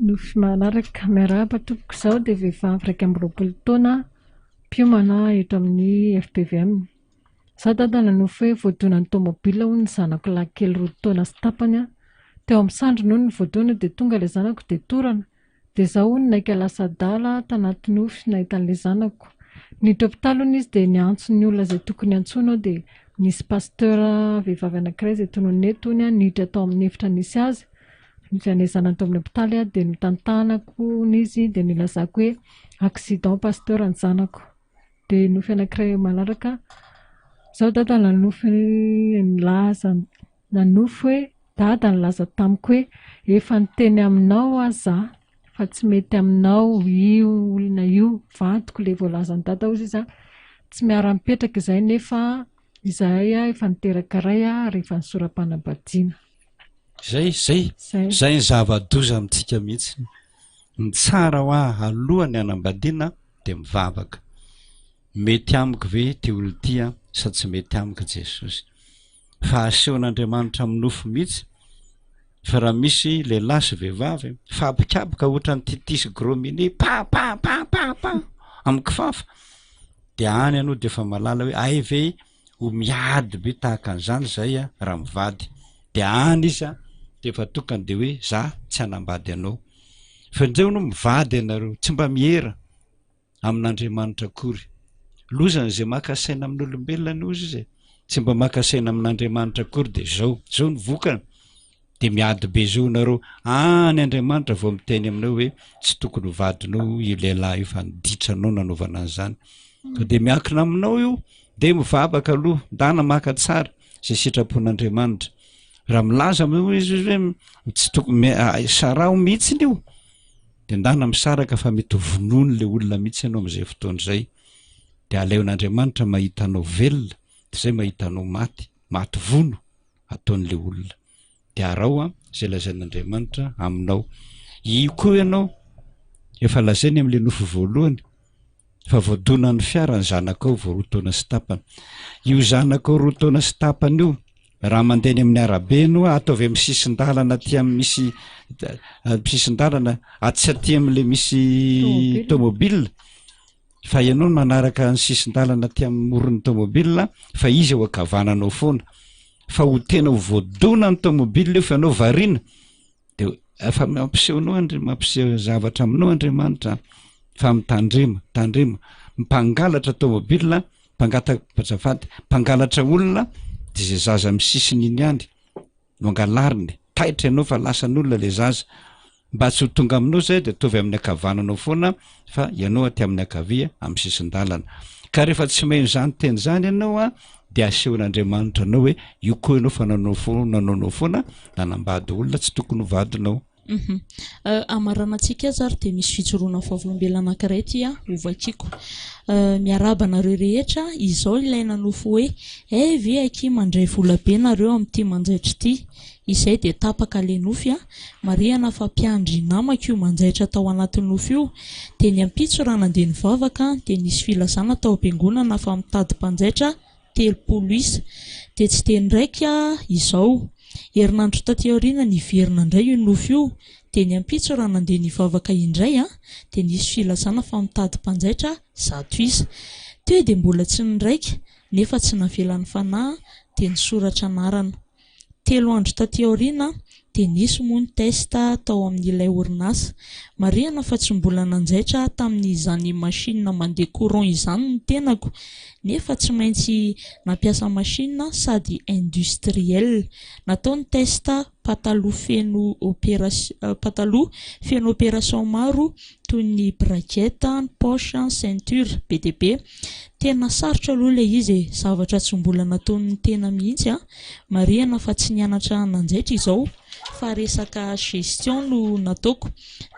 Nofy manaraka, Miarahaba tompoko, izaho dia vehivavy 21 taona, mpiomana eto amin'ny FPVM. Izaho dada nanofy hoe voadonan'ny tomobile hono ny zanako lahy kely roa taona sy tapany an. Teo amin'ny sandriny hono no voadona dia tonga ilay zanako dia torana. Dia izaho hono naika lasa adala tanaty nofy nahita an'ilay zanako. Niditra hopitaly hono izy dia niantso ny olona izay tokony hantsoina aho dia nisy pasteur vehivavy anankiray izay tononina eto hono niditra tao amin'ny efitra nisy azy. Nisy an'ilay zanany tao amin'ny hopitaly aho dia notantanako hono izy dia nilazako hoe accident pasteur ny zanako. Dia nofy anankiray manaraka, izaho dada nanofy nilaza nanofy hoe dada nilaza tamiko hoe efa niteny aminao aho za fa tsy mety aminao io olona io, vadiko ilay voalazan'i dada hozy izy an, tsy miara-mipetraka izahay nefa izahay efa niteraka ray ary efa nisoram-panambadiana. Zay, zay, zay ny zava-doza amintsika mihitsy. Ny tsara hoa alohan'ny hanambadiana dia mivavaka. Mety amiko ve ity olona ity an sa tsy mety amiko Jesosy? Fa asehon'Andriamanitra amin'ny nofo mihitsy fa raha misy lehilahy sy vehivavy mifampikapoka ohatran'ny titi sy gros mini pa pa pa pa pa amin'ny kifafa dia any ianao dia efa mahalala hoe ay ve ho miady be tahaka an'izany zay a raha mivady dia any izy a dia efa tokany dia hoe za tsy hanambady anao fa indreo no mivady ianareo tsy mba miera amin'Andriamanitra akory lozany izay maka saina amin'olombelona ny ozy izy e tsy mba maka saina amin'Andriamanitra akory dia zao zao ny vokany dia miady be zao nareo any Andriamanitra vao miteny aminao hoe tsy tokony ho vadinao io lehilahy io fa ny ditranao nanaovana an'izany ka dia miankina aminao io dia mivavaka aloha ndana maka tsara izay sitrapon'Andriamanitra raha milaza aminao izy hoe tsy tokony saraho mihitsy io dia ndana misaraka fa mety ho vonoiny le olona mihitsy ianao amin'izay fotoana izay dia aleon'Andriamanitra mahita anao velona. Dia izay mahita anao maty, maty vono ataon'ilay olona. Dia araho an, izay lazain'Andriamanitra aminao. Io koa ianao, efa lazainy amin'ilay nofy voalohany, fa voadonan'ny fiara ny zanakao vao roa taona sy tapany. Io zanakao roa taona sy tapany io, raha mandeha eny amin'ny arabe ianao, ataovy amin'ny sisin-dalana aty amin'ny misy sisin-dalana, atsy aty amin'ilay misy tomobile, fa ianao no manaraka ny sisin-dalana aty amin'ny moron'ny tomobile, fa izy eo ankavananao foana. Fa ho tena ho voadona ny tomobile io fa ianao variana. De efa mampiseho anao Andri- mampiseho zavatra aminao Andriamanitra fa mitandrema, tandrema. Mpangalatra tomobile, mpangataka azafady, mpangalatra olona de zay zaza amin'ny sisiny iny ihany no angalariny. Taitra ianao fa lasan'olona le zaza. Mba tsy ho tonga aminao zay de ataovy amin'ny ankavananao foana fa ianao aty amin'ny ankavia amin'ny sisin-dalana. Ka rehefa tsy maino izany teny izany ianao a, de asehon'Andriamanitra anao hoe io koa ianao fa nanao foana, nanaonao foana, nanambady olona tsy tokony ho vadinao. Uhum. Hamaranantsika azy ary dia misy fijoroana vavolombelona anankiray ity aho hovakiko. Miarahaba anareo rehetra, izao ilay nanofy hoe, Hay ve akia mandray vola be nareo amin'ity manjaitra ity? Izay dia tapaka le nofy a! Marihana fa mpiandry namako io manjaitra tao anaty nofy io, dia ny ampitso raha nandeha nivavaka dia nisy filazana tao am-piangonana fa mitady mpanjaitra 30 isa. Dia tsy dia niraika izao. Herinandro taty aoriana niverina indray io nofy io, dia ny ampitso raha nandeha nivavaka indray a! dia nisy filazana fa mitady mpanjaitra 100 isa. Teo dia mbola tsy niraika nefa tsy navelan'ny fanahy dia nisoratra anarana. Telo andro taty aoriana dia nisy moa ny test tao amin'ilay orinasa. Marihana fa tsy mbola nanjaitra tamin'izany machine mandeha courant izany ny tenako nefa tsy maintsy nampiasa machine sady industriel. Natao ny test pataloha feno operation pataloha feno operation maro toy ny braguette, ny poche, ny ceinture, be dia be. Tena sarotra aloha ilay izy e, zavatra tsy mbola nataon'ny tena mihitsy an! Marihana fa tsy nianatra nanjaitra izao fa resaka gestion no nataoko,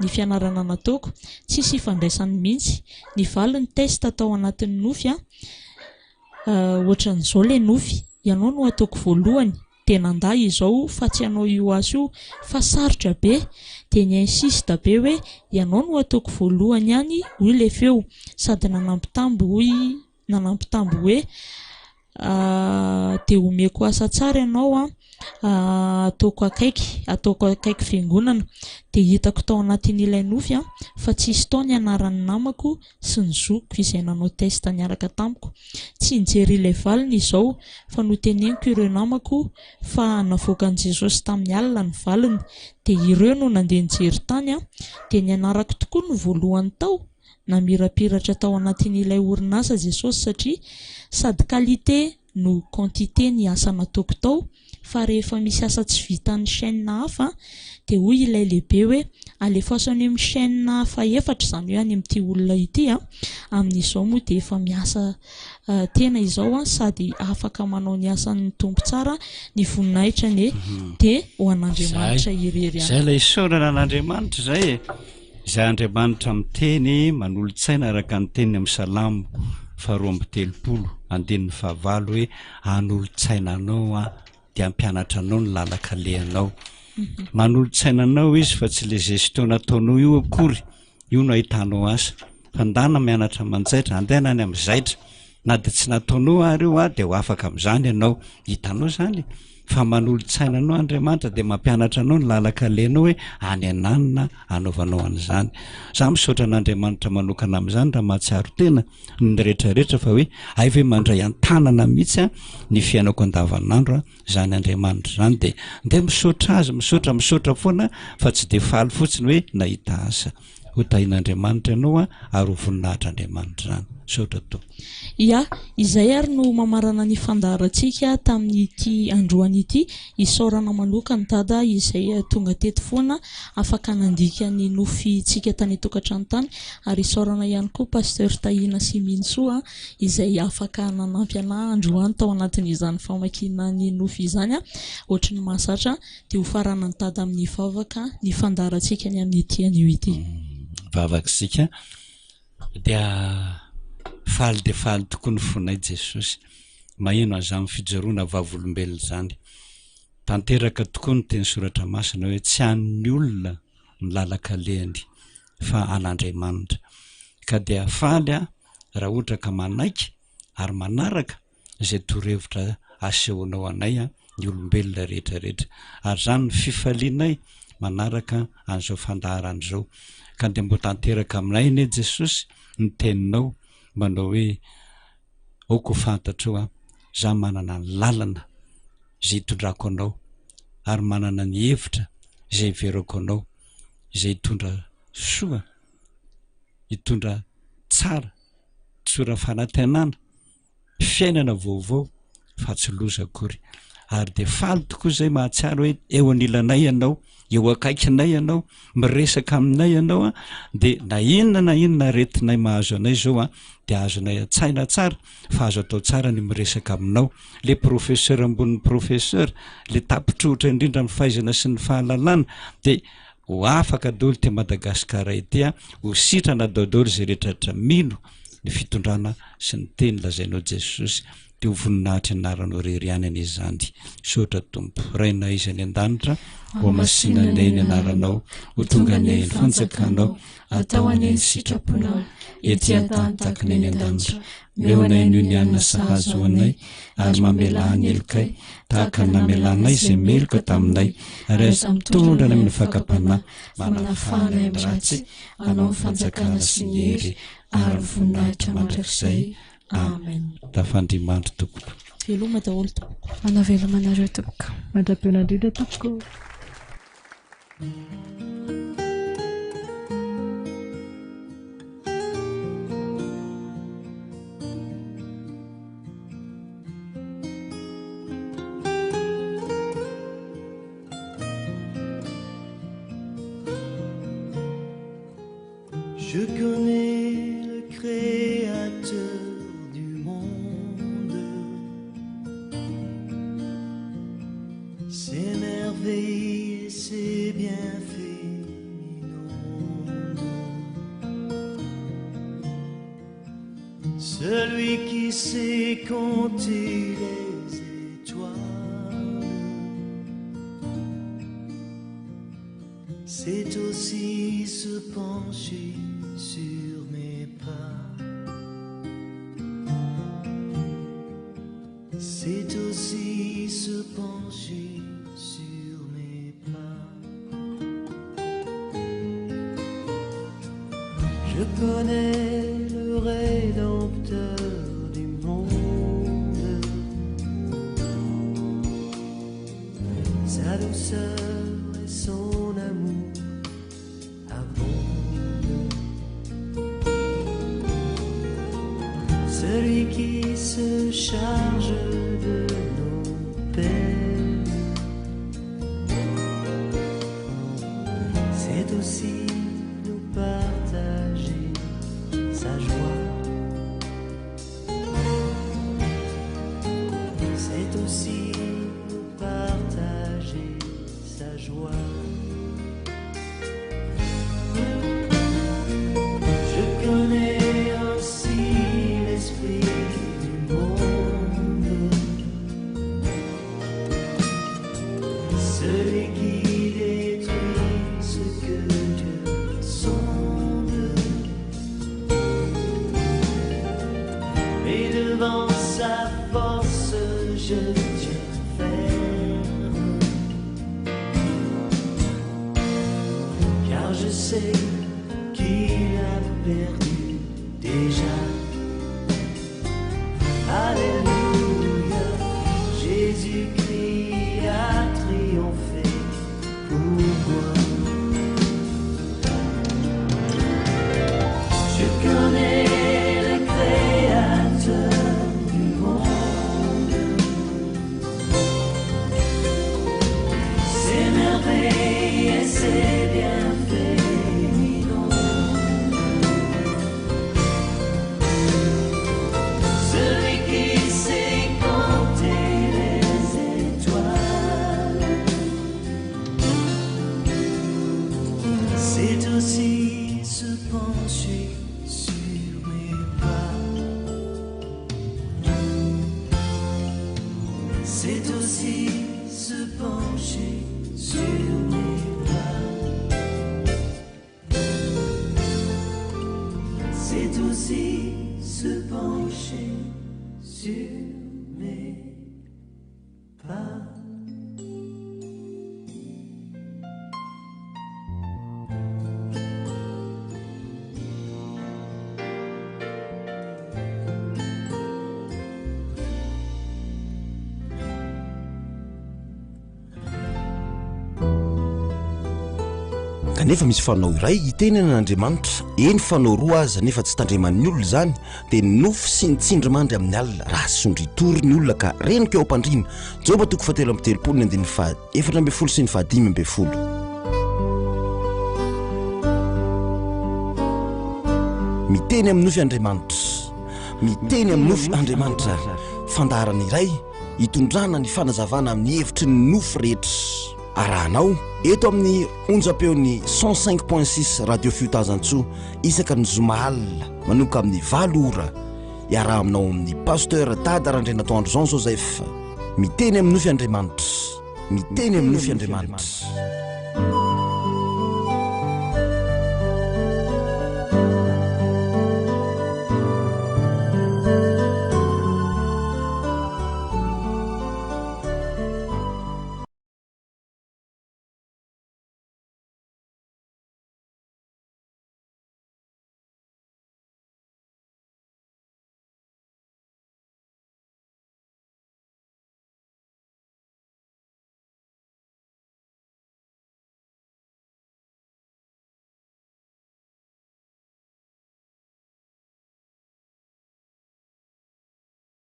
ny fianarana nataoko, tsisy ifandraisany mihitsy. Nivaly ny test tao anatin'ny nofy an, ohatran'izao ilay nofy, ianao no ataoko voalohany, dia nandà izao fa tsy hanao io asa io fa sarotra be, dia ni-insiste be hoe ianao no ataoko voalohany ihany hoy ilay feo, sady nanambitamby hoy nanambitamby hoe dia omeko asa tsara ianao an, ataoko akaiky, ataoko akaiky fiangonana, dia hitako tao anatin'ilay nofy an, fa tsisy tao ny anaran'ny namako sy ny zokiko izay nanao test niaraka tamiko. Tsy nijery ilay valiny izao fa noteneniko ireo namako fa navoakan'i Jesosy tamin'ny alina ny valiny dia ireo no nandeha nijery tany an, dia ny anarako tokoa no voalohany tao, namirapiratra tao anatin'ilay orinasa Jesosy satria sady qualité no quantité ny asa nataoko tao fa rehefa misy asa tsy vitan'ny chaîne hafa dia hoy ilay lehibe hoe alefaso any amin'ny chaîne fahefatra izany hoe any amin'ity olona ity an, amin'izao moa dia efa miasa tena izao an sady afaka manao ny asan'ny Tompo tsara, ny voninahitra anie dia ho an'Andriamanitra irery ihany. Izay ilay isaorana an'Andriamanitra izay e! Izay Andriamanitra miteny manolo-tsaina araka ny teniny amin'ny Salamo faharoa 32 andininy fahavalo hoe hanolo-tsaina anao aho dia hampianatra anao ny lalan-kalehanao. Manolo-tsaina anao izy fa tsy le gestion nataonao io akory io no ahitanao asa. Fa ndana mianatra manjaitra, andehana any amin'ny zaitra. Na dia tsy nataonao ary io dia ho afaka amin'izany ianao. Hitanao izany fa manolo-tsaina anao Andriamanitra dia mampianatra anao ny lalan-kalehanao hoe any ananona anaovanao an'izany. Za misaotra an'Andriamanitra manokana amin'izany raha mahatsiaro tena ny rehetrarehetra fa hoe hay ve mandray an-tanana mihitsy ny fiainako andavanandro izany Andriamanitra izany dia ndeha misaotra azy misaotra misaotra foana fa tsy dia faly fotsiny hoe nahita asa. Ho tahin'Andriamanitra ianao ary ho voninahitr'Andriamanitra izany. Misaotra Tompo. Ya, izay ary no mamarana ny fandaharantsika tamin'ity androany ity. Isaorana manokana Dada izay tonga teto foana afaka nandika ny nofintsika tany an-tokantrano tany ary isaorana ihany koa Pasteur Tahina sy Minosoa izay afaka nanampy anah androany tao anatin'izany famakiana ny nofy izany. Ohatry ny mahazatra dia ho faranan'i Dada amin'ny vavaka ny fandaharantsika ny amin'ity anio ity. Vavaka isika dia faly dia faly tokoa ny fonay Jesosy. maheno an'izany fijoroana vavolombelona izany. Tanteraka tokoa ny teny soratra masina hoe tsy an'ny olona ny lalan-kalehany fa an'Andriamanitra. Ka dia faly aho raha ohatra ka manaiky ary manaraka izay torohevitra asehonao anay ny olombelona rehetra rehetra. Ary izany ny fifalianay manaraka an'izao fandaharana izao. Ka dia mbo tanteraka aminay anie Jesosy ny teninao manao hoe aoka ho fantatrao aho, za manana ny lalana izay hitondrako anao ary manana ny hevitra izay hiverako anao izay hitondra soa, hitondra tsara, tsora fanantenana, fiainana vaovao fa tsy loza akory. Ary dia faly tokoa izay mahatsiaro hoe eo anilanay ianao, eo akaikinay ianao, miresaka aminay ianao an, dia na inona na inona aretinay mahazo anay izao an, dia azonay an-tsaina tsara fa azo atao tsara ny miresaka aminao. Le professeur ambonin'ny professeur, le tapitrohotra indrindra amin'ny fahaizana sy ny fahalalana, dia ho afaka daholo ity Madagasikara ity an, ho sitrana daholo izay rehetra mino ny fitondrana sy ny teny lazainao Jesosy. Dia ho voninahitry ny anaranao irery ihany anie izany. Misaotra Tompo. Rainay izay any an-danitra, ho hamasina anie ny anaranao, ho tonga anie ny fanjakanao, atao anie ny sitraponao, ety an-tany tahaka ny any an-danitra. Omeo anay anio ny hanina sahaza ho anay, ary mamelà ny helokay, tahaka ny namelanay izay meloka taminay, ary aza mitondra anay amin'ny fakam-panahy, manafaha anay amin'ny ratsy, anao ny fanjakana sy ny hery ary ny voninahitra mandrakizay. Amen. Tafandrimandry tompoko. Veloma daholo tompoko. Manao veloma anareo tompoko. Mandra-pihaona indrindra tompoko. Je connais le créateur du monde Ses merveilles et ses bienfaits m'inondent Celui qui sait compter les étoiles C'est aussi se pencher sur mes pas C'est aussi se pencher sur mes pas Je connais le rédempteur du monde Sa douceur et son amour abonde Celui qui se charge de nos peines C'est aussi nous partager sa joie C'est aussi nous partager sa joie Je connais aussi l'esprit du monde Celui qui détruit ce que Dieu sonde Et devant sa force je tiens ferme Car je sais qu'il a perdu déjà Alléluia Jésus-Christ a triomphé pour moi Je connais le créateur du monde Ses merveilles et ses bienfaits Celui qui sait compter les étoiles C'est aussi se pencher sur mes pas. aussi se pencher sur mes pas. Kanefa misy fanao iray itenenana Andriamanitra, eny fanao roa aza nefa tsy tandreman'ny olona izany, dia ny nofy sy ny tsindrimandry amin'ny alina, raha sondritory ny olona ka renoka eo am-pandriana. Joba toko fahatelo amby telopolo ny andininy faha 14 sy ny faha 15. Miteny amin'ny nofy Andriamanitra. Miteny amin'ny nofy Andriamanitra. Fandaharana iray hitondrana ny fanazavana amin'ny hevitry ny nofy rehetra. Arahanao eto amin'ny onjam-peon'ny 105.6 Radio Fiotazantsoa isaka ny zoma alina manomboka amin'ny valo ora. Iaraha aminao amin'ny Pasteur Dada Randrianatoandro Jean Joseph. Miteny amin'ny nofy Andriamanitra. Miteny amin'ny nofy Andriamanitra.